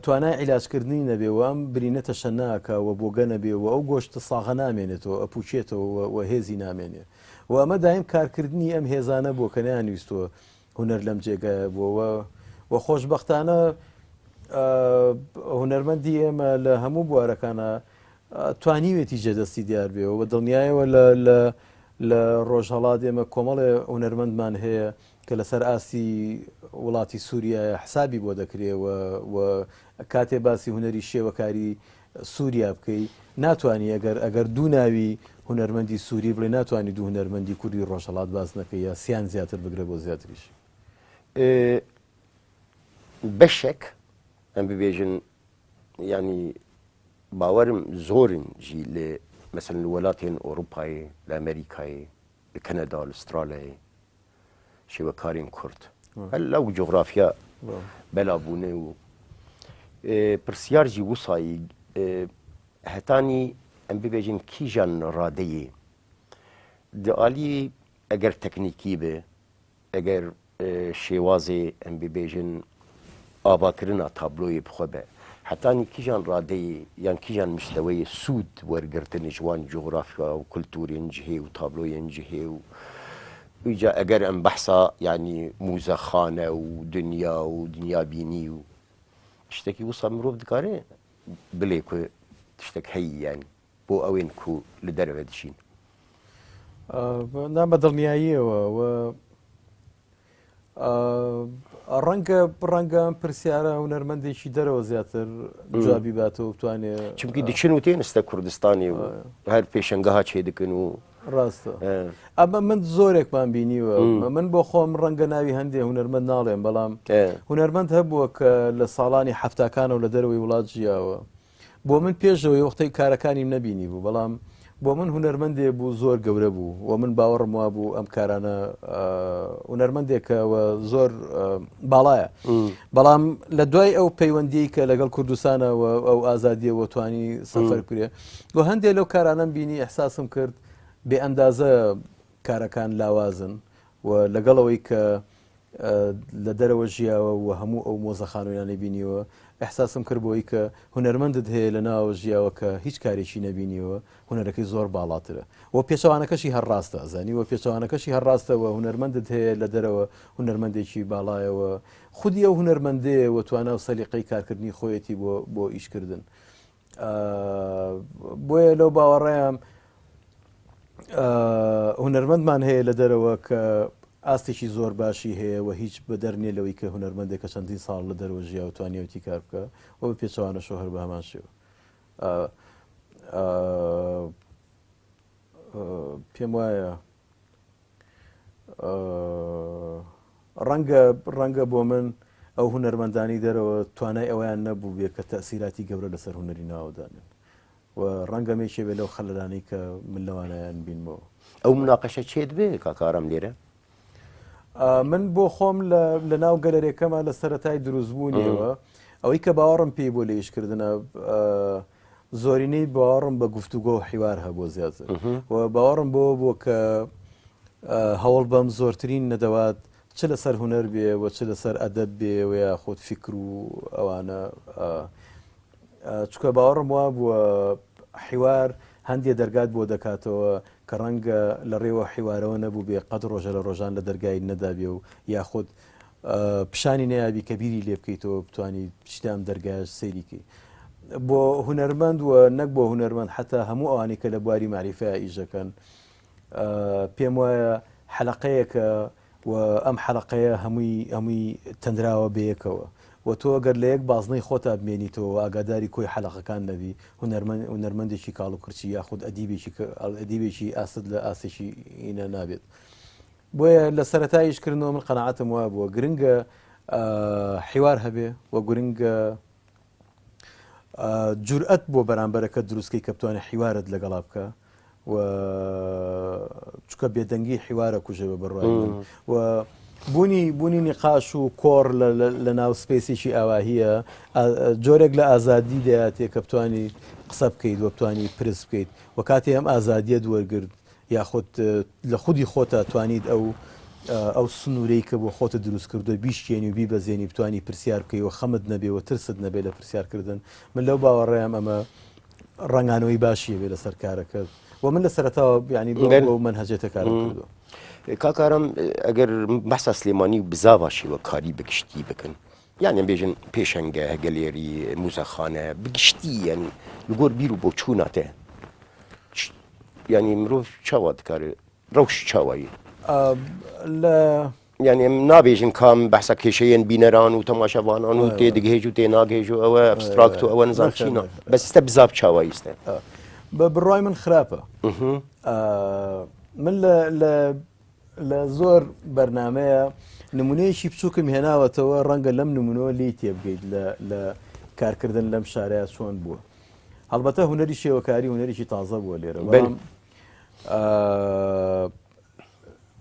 توانای عیلاجکردنی نەبێ و ئەم برینە تەشەناکە و بۆگە نەبێ و ئەو گۆشتە ساغە نامێنێتەوە ئەپوچێتەوە و هێزی نامێنێ و ئەمە دایم کارکردنی ئەم هێزانە بووە کە نەیانویستووە هونەر لەم جێگایە بووە و خۆشبەختانە هونەرمەندی ئێمە لە هەموو بوارەکانە توانیوێتی جێدەستی دیار بێ و بە دڵنیایەوە لە لە لە ڕۆژهەڵات ئێمە کۆمەڵێ هونەرمەندمان هەیە کە لەسەر ئاستی وڵاتی سووریایە حسابی بۆ دەکرێ و و کاتێ باسی هونەری شێوەکاری سووریا بکەی ناتوانی ئەگەر ئەگەر دوو ناوی هونەرمەندی سووری بڵێ ناتوانی دوو هونەرمەندی کوردی ڕۆژهەڵات باس نەکەی یا سیان زیاتر بگرە بۆ زیاتریش. بەشێک ئەم ببێژن یانی باوەرم زۆرن ژی لە مەسەلەن لە وەلاتێن ئۆروپایێ، لە ئەمەریکایێ، لە کەنەدا، لە ئوسترالیایێ شێوەکارێن کورد هەر لەو جوغرافیا بەلا بوونە و پرسیار ژی وسایی هەتانی ئەم ببێژین کیژان ڕادەیێ di alî eger teknîkî be Eger şêwazê em bibêjin avakirina tabloyê bi xwe be, hetanî kîjan radeyê yan kîjan misteweyê sûd wergirtin ji wan cografya û kultûrên cihê û tabloyên cihê û îca eger em behsa yanî mûzexane û dinya û dinyabînî û tiştekî wisa mirov dikare bilê ku tiştek heyî yanî. بۆ ئەوێن کو لە دەرەوە دژین. نا بە دڵنیاییەوە و ڕەنگە ڕەنگە ئەم پرسیارە هونەرمەندێکی دەرەوە زیاتر جوابی باتەوە بتوانێ چونکی دچن و تێنستە کوردستانی و هەر پێشەنگەها چێ دکن و ڕاستە ئەمە من زۆرێکمان بینیوە من بۆ خۆم ڕەنگە ناوی هەندێ هونەرمەند ناڵێم بەڵام هونەرمەند هەبووە کە لە ساڵانی هەفتاکانەوە لە دەرەوەی وڵات ژیاوە بۆ من پێش ئەوەی وەختێک کارەکانیم نەبینی بوو بەڵام بۆ من هونەرمەندێ بوو زۆر گەورە بوو و من باوەڕم وا بوو ئەم کارانە هونەرمەندێکە و زۆر باڵایە بەڵام لە دوای ئەو پەیوەندی کە لەگەڵ کوردستانە و ئەو ئازادیەوە توانی سەفەر بکرێ و هەندێک لەو کارانەم بینی ئەحساسم کرد بێ ئەندازە کارەکان لاوازن و لەگەڵەوەی کە لە دەرەوە ژیاوە و هەموو ئەو مۆزەخانویانەی بینیوە، ئیحساسم کرد بۆی کە هونەرمەندت هەیە لە ناوەوە ژیاوە کە هیچ کارێکی نەبینیوە، هونەرەکەی زۆر باڵاترە و پێچەوانەکەشی هەر ڕاستە ئەزانی و پێچەوانەکەشی هەر ڕاستە و هونەرمەندت هەیە لە دەرەوە هونەرمەندێکی باڵایە و خودی ئەو هونەرمەندەیە و توانا و سەلیقەی کارکردنی خۆیەتی بۆ بۆ ئیشکردن. بۆیە لەو باوەڕەیام هونەرمەندمان هەیە لە دەرەوە کە ئاستێکی زۆر باشی هەیە و هیچ بەدەر نییە لەوەی کە هونەرمەندێک کە چەندین ساڵ لە دەرەوە ژیا و توانیوەتی کار بکە و بە پێچەوانەشەوە هەر بە هەمان شێوە. پێم وایە ڕەنگە ڕەنگە بۆ من ئەو هونەرمەندانی دەرەوە توانای ئەویان نەبوو بێ کە تەسیراتی گەورە لەسەر هونەری ناوەدانن و ڕەنگە مێشێ بێ لەو خەلەلانەی کە من لەوانیان بینمەوە. ئەو مناقەشە چێت بێ کاکارم لێرە؟ من بۆ خۆم لە ناو گەلەرێکەمە لە سەتای دروستبوونیەوە ئەوەی کە باوەڕم پێی بۆ لە ئیشکردنە زۆرینەی باوەڕم بە گفتوگۆ و حیوار هەبوو زیاتر و باوەڕم بۆ بووە کە هەوڵ بەم زۆرترین نەدەوات چ لەسەر هونەر بێ و چ لەسەر ئەدەب بێ و یاخود فیکر و ئەوانە چکە باوەڕم وا بووە حیوار هەندێ دەرگات بۆ دەکاتەوە کە ڕەنگە لە ڕێوە حیوارەوە نەبوو بێ قەت ڕۆژە لە ڕۆژان لە دەرگای نەدابێ و یاخود پیشانی نەیابی کە بیری لێ بکەیتەوە بتانی بچیتە ئەم دەرگایەش سەیری کەی بۆ هونەرمەند و نەک بۆ هونەرمەند حتا هەموو ئەوانەی کە لە بواری مەعریفەیا ئیش دەکەن پێم وایە حەلەقەیەکە و ئەم حەلەقەیە هەمووی هەمووی تەنراوە بەیەکەوە و تۆ گەر لە یەک بازنەی خۆتا بمێنیتەوە و ئاگاداری کۆی حەلەقەکان نەبی هونەرمەند هونەرمەندێکی کاڵ و کرچی یاخود ئەدیبێکی ئەدیبێکی ئاست لە ئاستێکی ئینە نابێت بۆیە لە سەرەتای ئیشکردنەوە من قەناعەتم وابووە گرنگە حیوار هەبێ و گرنگە جورئەت بۆ بەرامبەرەکە دروستکەی کە بتوانێت حیوارت لەگەڵا بکە و چکە بێدەنگی حیوارە کوژێ بە بڕوای من و بوونی بوونی نقاش و کۆڕ لە ناو سپیسێکی ئاواهیە جۆرێک لە ئازادی دەیاتێ کە بتانی قسە بکەیت و بتانی پرس بکەیت و کاتێ ئەم ئازادیە دوەرگرت یاخود لە خودی خۆتا توانیت ئەو ئەو سنوورەی کە بۆ خۆتت دروست کردووە بیشکێنی و بیبەزێنی بتانی پرسیار بکەی و خەمت نەبێ و ترست نەبێ لە پرسیارکردن من لەو باوەڕەیام ئەمە ڕەنگانەوەی باشی بێ لەسەر کارەکەت و من لە سەرەتاوە یعنی بەو مەنهەجێتە کارم کردووە. کاک ئارام ئەگەر بەحسا سلێمانی و بزاڤا شێوەکاری بەگشتی بکەن یان بێژن پێشەنگە گەلێری موزەخانە بگشتی یعنی لەگۆر بیر و بۆچوونە تێ یعنی مرۆڤ چاوا دکارێ ڕەوش چاوایی لە یعنی ئەم نابێژن کام بەحسە کێشەیەن بینەران و تەماشەوانان و تێ دگهێژ و تێ ناگهێژ و ئەوە ئەبستراکت و ئەوە نزان چینە بەستە بزاڤ چاواییستە بە بڕای من خراپە من لە لە لە زۆر بەرنامەیە نمونەیەکی بچووکم هێناوەتەوە ڕەنگە لەم نمونەوە لێی تێبگەیت لە لە کارکردن لەم شارەیە چۆن بووە هەڵبەتە هونەری شێوەکاری هونەرێکی تازە بووە لێرە بەڵام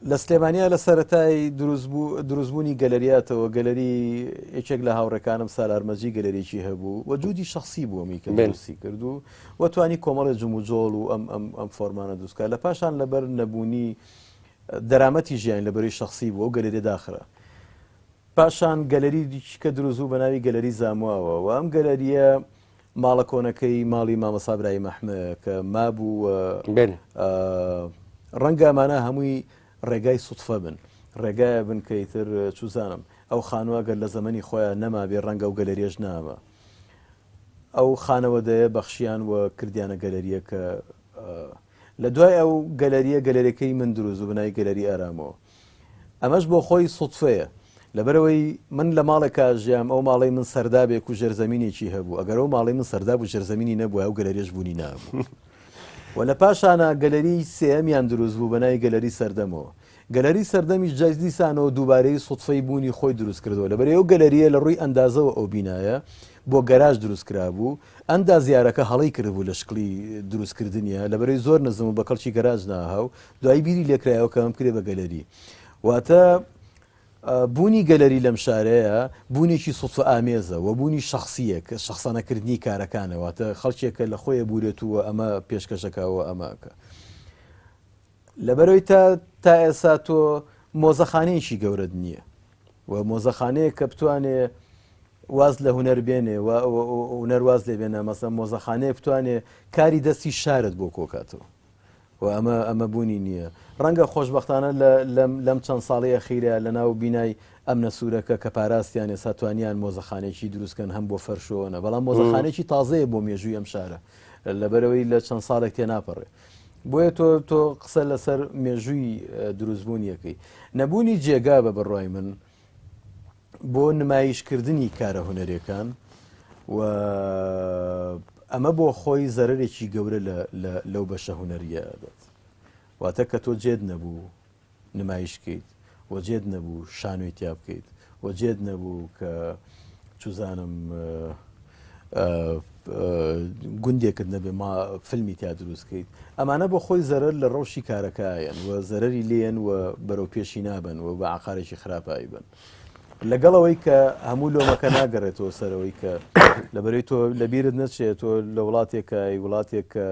لە سلێمانیا لە سەرەتای دروستبوونی گەلەریاتەوە گەلەری یەکێک لە هاوڕێکانم سالار مەجی گەلەرێکی هەبوو و جودی شخصی بوومی کە دروستی کرد و و توانی کۆمەڵی جموجۆڵ و ئەم ئەم ئەم فۆرمانە دروستکە لە پاشان لەبەر نەبوونی دەرامەتی ژیان لە بەرەی شخصی بوو ئەو گەلەری داخرا پاشان گەلەری دیکە دروست بوو بە ناوی گەلەری زامواوە و ئەم گەلەریە ماڵە کۆنەکەی ماڵی مامۆستا برایم ئەحمە کە مابوو و ڕەنگە ئەمانە هەمووی ڕێگای سوتفە بن ڕێگایە بن کە ئیتر چوزانم ئەو خانووە گەر لە زەمەنی خۆیان نەمابێ ڕەنگە ئەو گەلەریەش ناما ئەو خانەوەدەیە بەخشیان و کردیانە گەلەریە کە لە دوای ئەو گەلەریە گەلەرەکەی من دروست بوو بەناوی گەلەری ئارامەوە ئەمەش بۆ خۆی سوتفەیە لەبەرئەوەی من لە ماڵێکا ژیام ئەو ماڵەی من سەردابێک و ژێرزەمینێکی هەبوو ئەگەر ئەو ماڵەی من سەرداب و ژێرزەمینی نەبوایە ئەو گەلەریەش بوونی نابوو و لە پاشانا گەلەری سێیەمیان دروست بوو بە ناوی گەلەری سەردەمەوە گەلەری سەردەمیش جا دیسانەوە دووبارەی سوتفەی بوونی خۆی دروست کردەوە لەبەرئەوەی ئەو گەلەریە لە ڕووی ئەندازەوە ئەو بینایە بۆ گەراج دروست کرابوو ئەندازیارەکە هەڵەی کردبوو لە شکڵی دروست کردنیا لەبەرئەوەی زۆر نزم و بە کەڵکی گەراج ناها و دوایی بیری لێکرایەوە کە ئەم بکرێ بە گەلەری واتە بوونی گەلەری لەم شارەیە بوونێکی سوتفە ئامێزە و بوونی شەخسییە کە شەخسانەکردنی کارەکانە واتە خەڵکێکە لە خۆیە بورێت و ئەمە پێشکەشەکە و ئەمەکە لەبەرەوەی تا تا ئێسا تۆ مۆزەخانەیەکی گەورەت نییە. و مۆزەخانەیەک کە بتوانێ واز لە هونەر بێنێ و هونەر واز لێ بێنە مەسەن مۆزەخانەیەک بتوانێ کاری دەستی شارت بۆ کۆکاتەوە و ئەمە ئەمە بوونی نییە. ڕەنگە خۆشبەختانە لە لەم لەم چەند ساڵەی ئەخیرە لە ناو بینای ئەمنە سوورەکە کە پاراستیان ئێستا توانیان مۆزەخانەیەکی دروست کەن هەم بۆ فەرش و ئەوەنە بەڵام مۆزەخانەیەکی تازەیە بۆ مێژووی ئەم شارە لەبەرئەوەی لە چەند ساڵێک تێناپەڕێ. بۆیە تۆ تۆ قسە لەسەر مێژووی دروستبوونی ئەکەی. نەبوونی جێگا بە بڕوای من بۆ نمایشکردنی کارە هونەرێکان و ئەمە بۆ خۆی زەرەرێکی گەورە لەو بەشە هونەریە ئەدات. واتە کە تۆ جێت نەبوو نمایش کەیت و جێت نەبوو شانۆی تیا بکەیت و جێت نەبوو کە چوزانم گوندێکت نەبێ ما فیلمی تیا دروست کەیت ئەمانە بۆ خۆی زەرەر لە ڕەوشی کارەکایەن و زەرەری لێن و بەرەو پێشی نابن و بە عقارێکی خراپایی بن لەگەڵ ئەوەی کە هەموو لۆمەکە ناگەڕێتەوە سەرەوەی کە لەبەرەی تۆ لەبیرت نەچێت تۆ لە وڵاتێکای وڵاتێک کە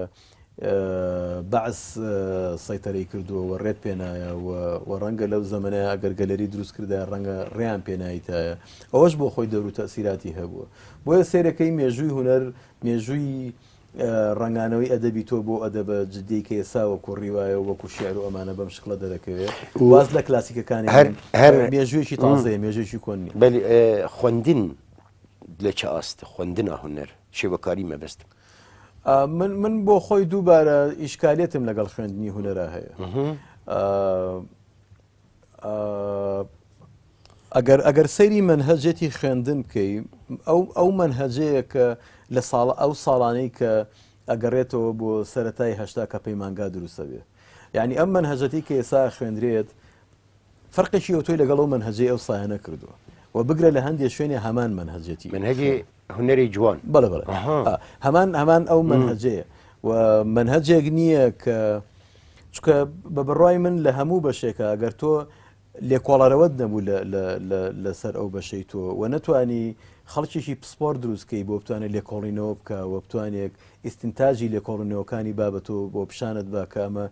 بەعس سەیتەرەی کردووە و ڕێت پێنایە و ڕەنگە لەو زەمەنەیا ئەگەر گەلەری دروست کردایە ڕەنگە ڕێیان پێنایتایە ئەوەش بۆ خۆی دەور و تەئسیراتی هەبووە بۆیە سەیرەکەی مێژووی هونەر مێژووی ڕەنگانەوەی ئەدەبی تۆ بۆ ئەدەبە جدیەی کە ئێستا وەکو ڕیوایە و وەکو شیعر و ئەمانە بەم شکڵە دەرەکەوێ واز لە کلاسیکەکانی هەر هەر مێژوویەکی تازەیە مێژوویەکی کۆن نییە. بەلی خوەندن لە چ ئاست خوەندنا هونەر شێوەکاری مەبەستم. من من بۆ خۆی دووبارە ئیشکالێتم لەگەڵ خوێندنی هونەرا هەیە ئەگەر ئەگەر سەیری منهجێتی خوێندن بکەی ئەو ئەو منهجەیە کە لە ساڵ ئەو ساڵانەی کە ئەگەڕێتەوە بۆ سەتای هەشتا کە پەیمانگا دروستە بێ یعنی ئەم منهجەتی کە ئێسا خوێندرێت فەرقێکی ئەوتۆی لەگەڵ ئەو مەنهەجەی ئەو سایە نەکردووە و بگرە لە هەندێ شوێنێ هەمان مەنهەجێتی. مەنهەجی هونەری جوان. بەڵێ بەڵێ. هەمان هەمان ئەو مەنهەجەیە و مەنهەجێک نییە کە چونکە بە بڕوای من لە هەموو بەشێکە ئەگەر تۆ لێکۆڵەرەوەت نەبوو لەسەر ئەو بەشەی تۆ و نەتوانی خەڵکێکی پسپۆر دروستکەی بۆ بتوانێت لێکۆڵینەوە بکە و بتوانێت ئیستنتاجی لێکۆڵینەوەکانی بابەتۆ بۆ پیشانت بە کە ئەمە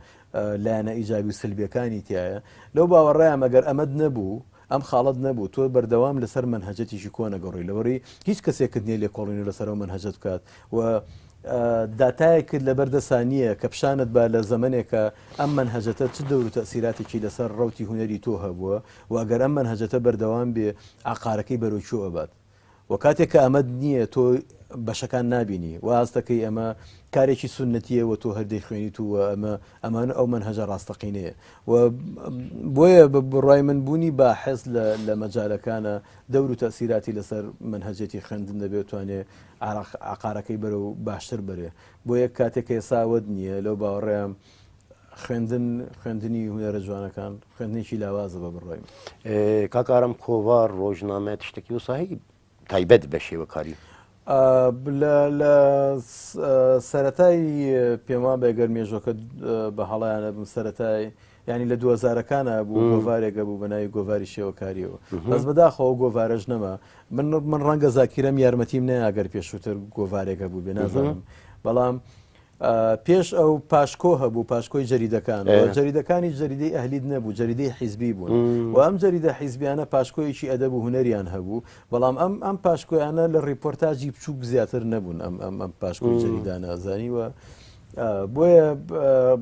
لایەنە ئیجابی و سلبیەکانی تیایە، لەو باوەڕەیام ئەگەر ئەمەت نەبوو، ئەم خاڵەت نەبوو، تۆ بەردەوام لەسەر مەنهەجەتیکی کۆن ئەگەڕێی، لەبەرئەوەی هیچ کەسێکت نییە لێکۆڵینەوە لەسەر ئەو مەنهەجەت بکات و داتایەکت لەبەر دەسا نییە کە پیشانت با لە زەمەنێکا ئەم مەنهەجەتە چ دەور و تەئسیراتێکی لەسەر ڕەوتی هونەری تۆ هەبووە و ئەگەر ئەم مەنهەجەتە بەردەوام بێ عەقارەکەی بەرەو کوێ ئەبات. وە کاتێک کە ئەمەت نییە تۆ بەشەکان نابینی وا هەست دەکەی ئەمە کارێکی سوننەتییە و تۆ هەر دەیخوێنیت و ئەمە ئەمان ئەو مەنهەجە ڕاستەقینەیە و بۆیە بە بڕوای من بوونی باحث لە لە مەجالەکانە دەور و تەئسیراتی لەسەر مەنهەجێتی خوێندن دەبێت توانێ عقارەکەی بەرەو باشتر بەرێ بۆیە کاتێک کە ئێستا ئەوەت نییە لەو باوەڕەیام خوێندن خوێندنی هونەرە جوانەکان خوێندنێکی لاوازە بە بڕوای من. کاک ئارام کۆڤار، ڕۆژنامە تشتەکی وسا هەی تایبەت بە شێوەکاری؟ لە لە سەرەتای پێم وابێ گەر مێژۆکە بە هەڵەیان نەبم سەرەتای یعنی لە دووەزارەکانە بوو گۆڤارێک هەبوو بە ناوی گۆڤاری شێوەکاریەوە بەس بەداخەوە ئەو گۆڤارەش نەما من من ڕەنگە زاکیرەم یارمەتیم نەیا گەر پێشووتر گۆڤارێک هەبوو بێ نازانم بەڵام پێش ئەو پاشکۆ هەبوو پاشکۆی جەریدەکان جەریدەکانی جەریدەی ئەهلیت نەبوو جەریدەی حیزبی بوون و ئەم جەریدە حیزبیانە پاشکۆیەکی ئەدەب و هونەریان هەبوو بەڵام ئەم ئەم پاشکۆیانە لە ڕیپۆرتاجی بچووک زیاتر نەبوون ئەم ئەم ئەم پاشکۆی جەریدانە زانیوە بۆیە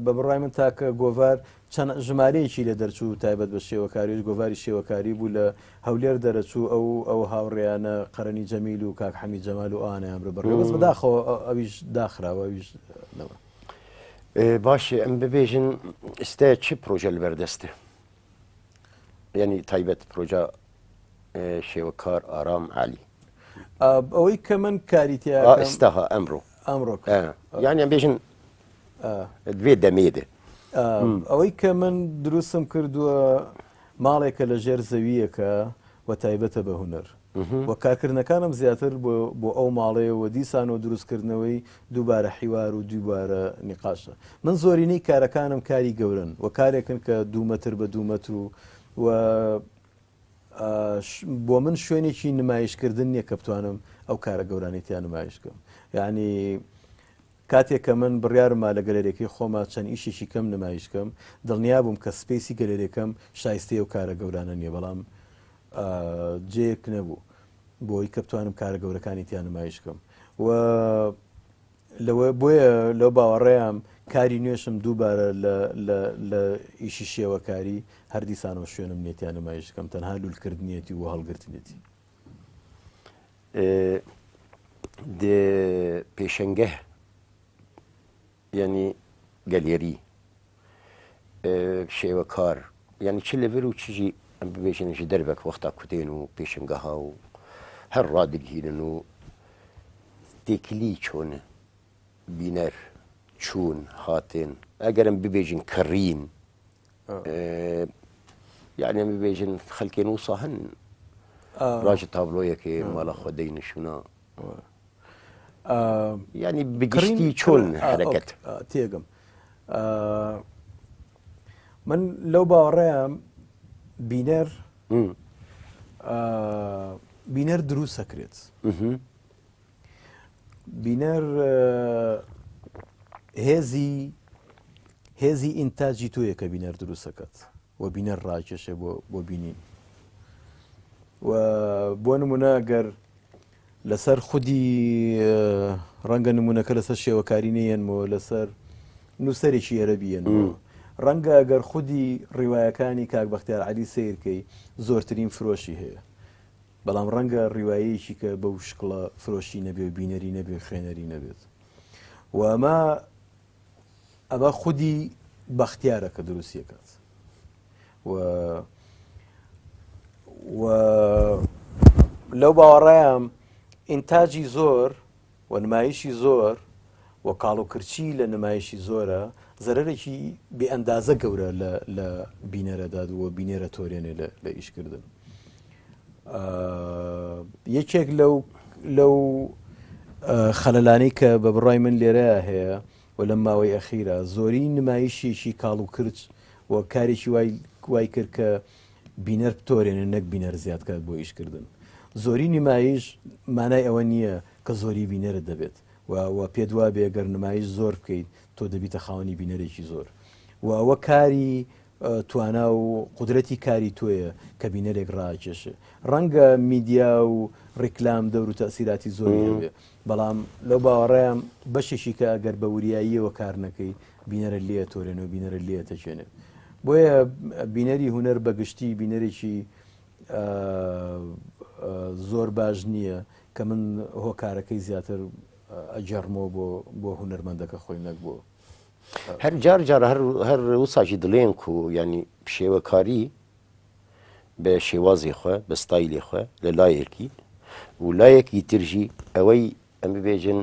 بە بڕای من تاکە گۆڤار چەند ژمارەیەکی لێ دەرچوو تایبەت بە شێوەکاریش گۆڤاری شێوەکاری بوو لە هەولێر دەرەچوو ئەو ئەو هاوڕێیانە قەرەنی جەمیل و کاک حەمید جەمال و ئەوانەیان برد بەڕێوە بەس بەداخەوە ئەویش داخراوە ئەویش نەما. باشە ئەم ببێژن ئستا چ پرۆژە لەبەردەستە یعنی تایبەت پرۆژە شێوەکار ئارام عالی ئەوەی کە من کاری تیا ئێستاها ئەمڕۆ ئەمڕۆ یعنی ئەم بێژن دوێ دەمێ دێ. ئەوەی کە من دروستم کردووە ماڵێکە لە ژێر زەوییەکە و تایبەتە بە هونەر و کارکردنەکانم زیاتر بۆ ئەو ماڵەیە و دیسان و دروستکردنەوەی دووبارە حیوار و دووبارە نیقاشە. من زۆرینەی کارەکانم کاری گەورەن و کارێکن کە دوو مەتر بە دوو مەتر و و بۆ من شوێنێکی نمایشکردن نییە کە بتوانم ئەو کارە گەورانەی تیا نمایش بکەم. یعنی کاتێک کە من بڕیارم ما لە گەلەریەکەی خۆما چەند ئیشێکی کەم نمایش کەم، دڵنیا بووم کە space ی گەلەریەکەم شایستەی ئەو کارە گەورانە نیە، بەڵام. جێیەک نەبوو بۆی کە بتوانم کارە گەورەکانی تیا نمایش کەم و لەوە بۆیە لەو باوەڕەیام کاری نوێشم دووبارە لە ئیشی شێوەکاری هەر دیسانەوە شوێنم نیە تیا نمایش کەم تەنها لولکردنیەتی و هەڵگرتنیەتی. دێ پێشەنگەه یانی گەلێری شێوەکار یانی چ لەڤر و چ ژی ئەم ببێژن ji dervek wexta ku tên û pêşingeha û her radigihînin û têkilî çon e bîner çûn hatin eger em bibêjin kirîn yani em bibêjin xelkên wisa hin raji tabloyekê mala xwe deynin şûna یانی بە گشتی چۆن حرەکەت؟ تێگەم من لەو باوەڕەیام بینەر بینەر دروست ئەکرێت بینەر هێزی هێزی ئینتاجی تۆیە کە بینەر دروستەکەت و بینەر ڕاکێشێ بۆ بۆ بینین و بۆ نمونە گەر لەسەر خودی ڕەنگە نمونەکە لەسەر شێوەکاری نەیەنمەوە لەسەر نووسەرێکی ئەرەبی یەنمەوە ڕەنگە گەر خودی ڕیوایەکانی کاک بەختیار عەلی سەیرکەی زۆرترین فرۆشی هەیە بەڵام ڕەنگە ڕیوایەیەکی کە بەو شکڵە فرۆشی نەبێ و بینەری نەبێ و خوێنەری نەبێت و ئەمە ئەمە خودی بەختیارە کە دروستیەکات و و لەو باوەڕایام ئینتاجی زۆر و نمایشی زۆر و کاڵوکرچی لە نمایشی زۆرە زەرەرێکی بێ ئەندازە گەورە لە بینەرەدات و بینەرە تۆرێنێ لە ئیشکردن. یەکێک لەو لەو خەلەلانەی کە بە بڕای من لێرە هەیە و لەم ماوەی ئەخیرا زۆری نمایشێکی کاڵ و کرچ و کارێکی وای وای کرد کە بینەر بتۆرێنێ نەک بینەر زیاد کات بۆ ئیشکردن. زۆری نمایش مانای ئەوە نییە کە زۆری بینەرت دەبێت و و پێت وابێ گەر نمایش زۆر بکەیت تۆ دەبیتە خاوەنی بینەرێکی زۆر و ئەوە کاری توانا و قودرەتی کاری تۆیە کە بینەرێک ڕاکێشێ. ڕەنگە میدیا و ڕیکلام دەور و تەئسیراتی زۆری هەبێ بەڵام لەو باوەڕەیام بەشێکی کە ئەگەر بە وریاییەوە کار نەکەی بینەرە لێ ئەتۆرێنێ و بینەرە لێ ئەتەکێنێ. بۆیە بینەری هونەر بە گشتی بینەرێکی زۆر باش نییە کە من هۆکارەکەی زیاتر ئەگێڕمەوە بۆ بۆ هونەرمەندەکە خۆی نەک بۆ هەر جار جار هەر هەر وسا ژی دڵێن کو یانی شێوەکاری بە شێوازی خۆ بە ستایلی خۆ لە لایەکی و لایەکی ترژی ئەوەی ئەم ببێژن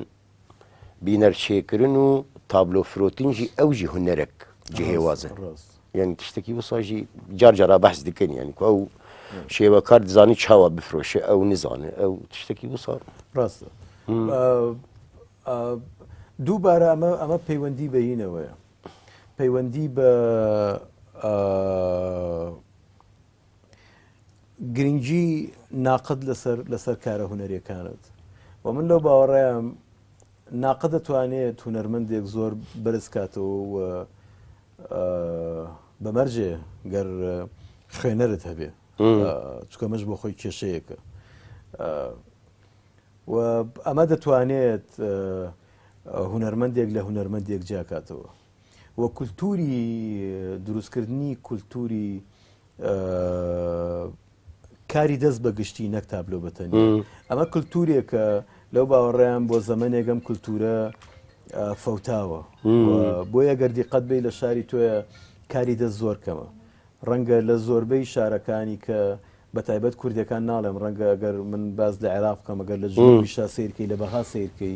بینەر چێکردن و تابلۆ فرۆتن ژی ئەو ژی هونەرەک جهێوازە یعنی تشتێکی وسا ژی جار جارا بەحس دکەن یعنی کو ئەو شێوەکار دزانی چاوە بفرۆشێ ئەو نزانێ ئەو تشتێکی وسا ڕاستە دووبارە ئەمە ئەمە پەیوەندی بە هینەوەیە پەیوەندی بە گرنگی ناقد لەسەر لەسەر کارە هونەریەکانت و من لەو باوەڕەیام ناقد دەتوانێت هونەرمەندێک زۆر بەرز کاتەوە و بە مەرجێ گەر خوێنەرت هەبێ چکە مەش بۆ خۆی کێشەیەکە و ئەمە دەتوانێت هونەرمەندێک لە هونەرمەندێک جیاکاتەوە و کولتوری دروستکردنی کولتوری کاری دەست بە گشتی نەک تابلۆ بەتەنیا ئەمە کولتورێکە لەو باوەڕیان بۆ زەمەنێک ئەم کولتورە فەوتاوە بۆیە گەر دیقەت بی لە شاری تۆیە کاری دەست زۆر کەمە ڕەنگە لە زۆربەی شارەکانی کە بە تایبەت کوردەکان ناڵێم ڕەنگە ئەگەر من باس لە عێراق بکەم ئەگەر لە جنوبیشا سەیرکەی لە بەغا سەیرکەی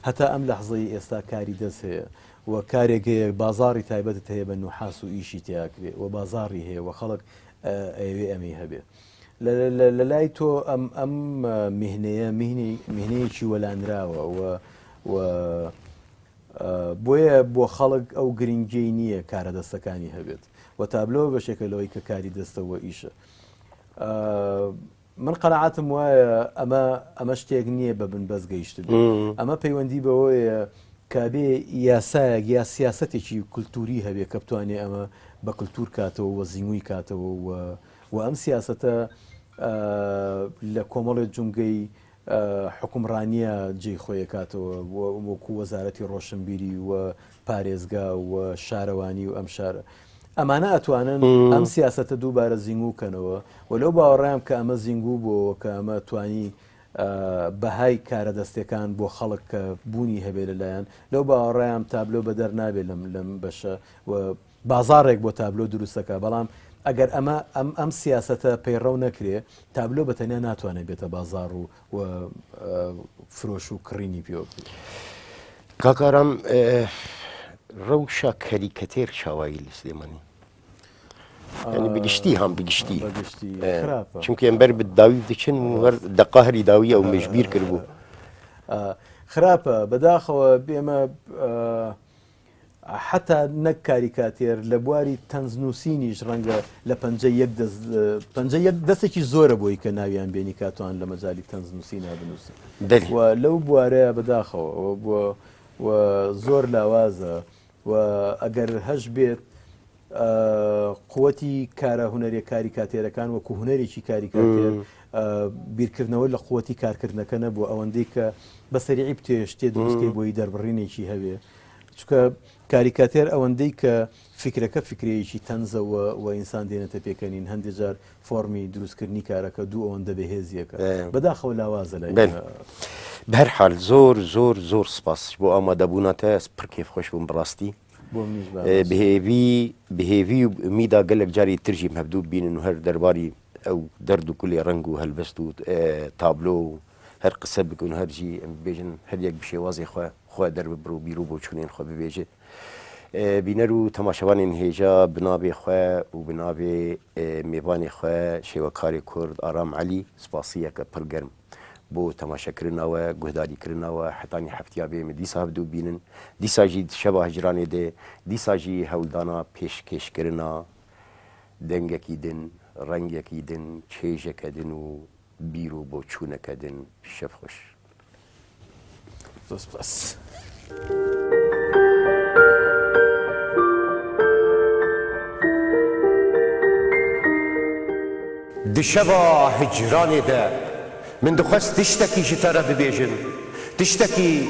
هەتا ئەم لەحزەی ئێستا کاری دەست هەیە و کارێک هەیە بازاڕی تایبەتت هەیە بە نوحاس و ئیشی تیاکرێ و بازاڕی هەیە و خەڵک ئەیەوێ ئەمەی هەبێ لە لای تۆ ئەم ئەم میهنەیە میهنەیەکی وەلانراوە و و بۆیە بۆ خەڵک ئەو گرنگیەی نییە کارە دەستەکانی هەبێت و تابلۆ بەشێکە لەوەی کە کاری دەستە و ئیشە من قەناعەتم وایە ئەمە ئەمە شتێک نییە بە بنبەست گەیشتبێ ئەمە پەیوەندی بەوەیە کە بێ یاسایەک یا سیاسەتێکی کولتوری هەبێ کە بتوانێ ئەمە بە کولتور کاتەوە و زیمووی کاتەوە و و ئەم سیاسەتە. لە کۆمەڵێ جومگەی حوکمڕانییە جێی خۆی ئەکاتەوە وەکو وەزارەتی ڕۆشنبیری و پارێزگا و شارەوانی و ئەم شارە ئەمانە ئەتوانن ئەم سیاسەتە دووبارە زینگوو کەنەوە و لەو باوەڕام کە ئەمە زینگوو بۆەوە کە ئەمە توانی بەهای کارە دەستەکان بۆ خەڵک کە بوونی هەبێ لەلایەن لەو باوەڕیان تابلۆ بەدەر نابێت لەم لەم بەشە و بازاڕێک بۆ تابلۆ دروست دەکا، بەڵام ئەگەر ئەمە ئەم ئەم سیاسەتە پەیڕەو نەکرێ، تابلۆ بە تەنیا ناتوانێ بێتە بازاڕ و و فرۆش و کڕینی پێوە بکرێ. کاک ئارام ڕەوشە کەریکەتێر چاوایی لە سلێمانی یعنی بگشتی هەم بگشتی بەگشتی خراپە چونکە ئەم بەر داوی دچن و هەر دەقا هەری داوی ئەو مەژبیر کردبوو خراپە بەداخەوە ئێمە حەتا نەک کاریکاتێر، لە بواری تەنز نووسینیش ڕەنگە لە پەنجەی یەک دەست، پەنجەی یەک دەستێکی زۆرە بۆی کە ناویان بێنی کاتوان لە مەجالی تەنز نووسینا بنووسن. بەلی. و لەو بوارەیا بەداخەوە ئەوە بووە و زۆر لاوازە و ئەگەر هەش بێت قوتی کارە هونەریە کاریکاتێرەکان وەکو هونەرێکی کاریکاتێر بیرکردنەوە لە قوتی کارکردنەکە نەبووە ئەوەندەی کە بە سەریعی بتێ شتێ دروستکەی بۆی دەربڕینێکی هەبێ چونکە کاریکاتێر ئەوەندەی کە فیکرەکە فیکرەیەکی تەنزە و و ئینسان دێنێتە پێکەنین هەندێ جار فۆڕمی دروستکردنی کارەکە دوو ئەوەندە بەهێزیەکە بەداخەوە لاوازە لای بەلی بەهەر حال زۆر زۆر زۆر سپاس بۆ ئامادەبوونا تە پڕ کێف خۆش بووم بەڕاستی بۆ منیش باشە. بهێڤی بهێڤی و ئومیدا گەلەک جاری ترژیم هەڤدوو ببینن و هەر دەرباری ئەو دەرد و کولێ ڕەنگ و هەلبەست و تابلۆ و هەر قسە بکن و هەر جی ئەم ببێژن هەر یەک بشێوازێ خوە خوە دەرببر و بیر و بۆچوونێن خوە ببێژێ بینەر و تەماشەوانێن هێژا بناوێ خوە و بناوێ مێوانێ خوە شێوەکارێ کورد ئارام عەلی سپاسیەکە پڕ گەرم بۆ تەماشەکردنەوە گوهداریکردنەوە حتانی هەفتیا بێ من دیسا هەڤدوو بینن دیسا ژی شەва هجرانێ دێ دیسا ژی هەولدانا پێشکێشکردنا دەنگەکی دن ڕەنگەکی دن چێژەکە دن و بیر و بۆچوونەکە دن شەڤ خوش. زۆر سپاس. Di şeva hicranê de min dixwest tiştekî ji te re bibêjim, tiştekî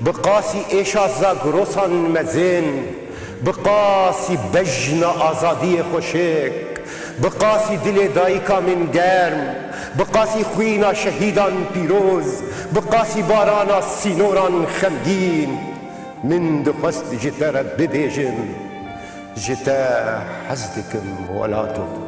bi qasî êşa Zagrosan mezin, bi qasî bejna azadiyê xweşik, bi qasî dilê dayika min germ, bi qasî xwîna şehîdan pîroz, bi qasî barana sînoran xemgîn, min dixwest ji te re bibêjim, ji te hez dikim welato.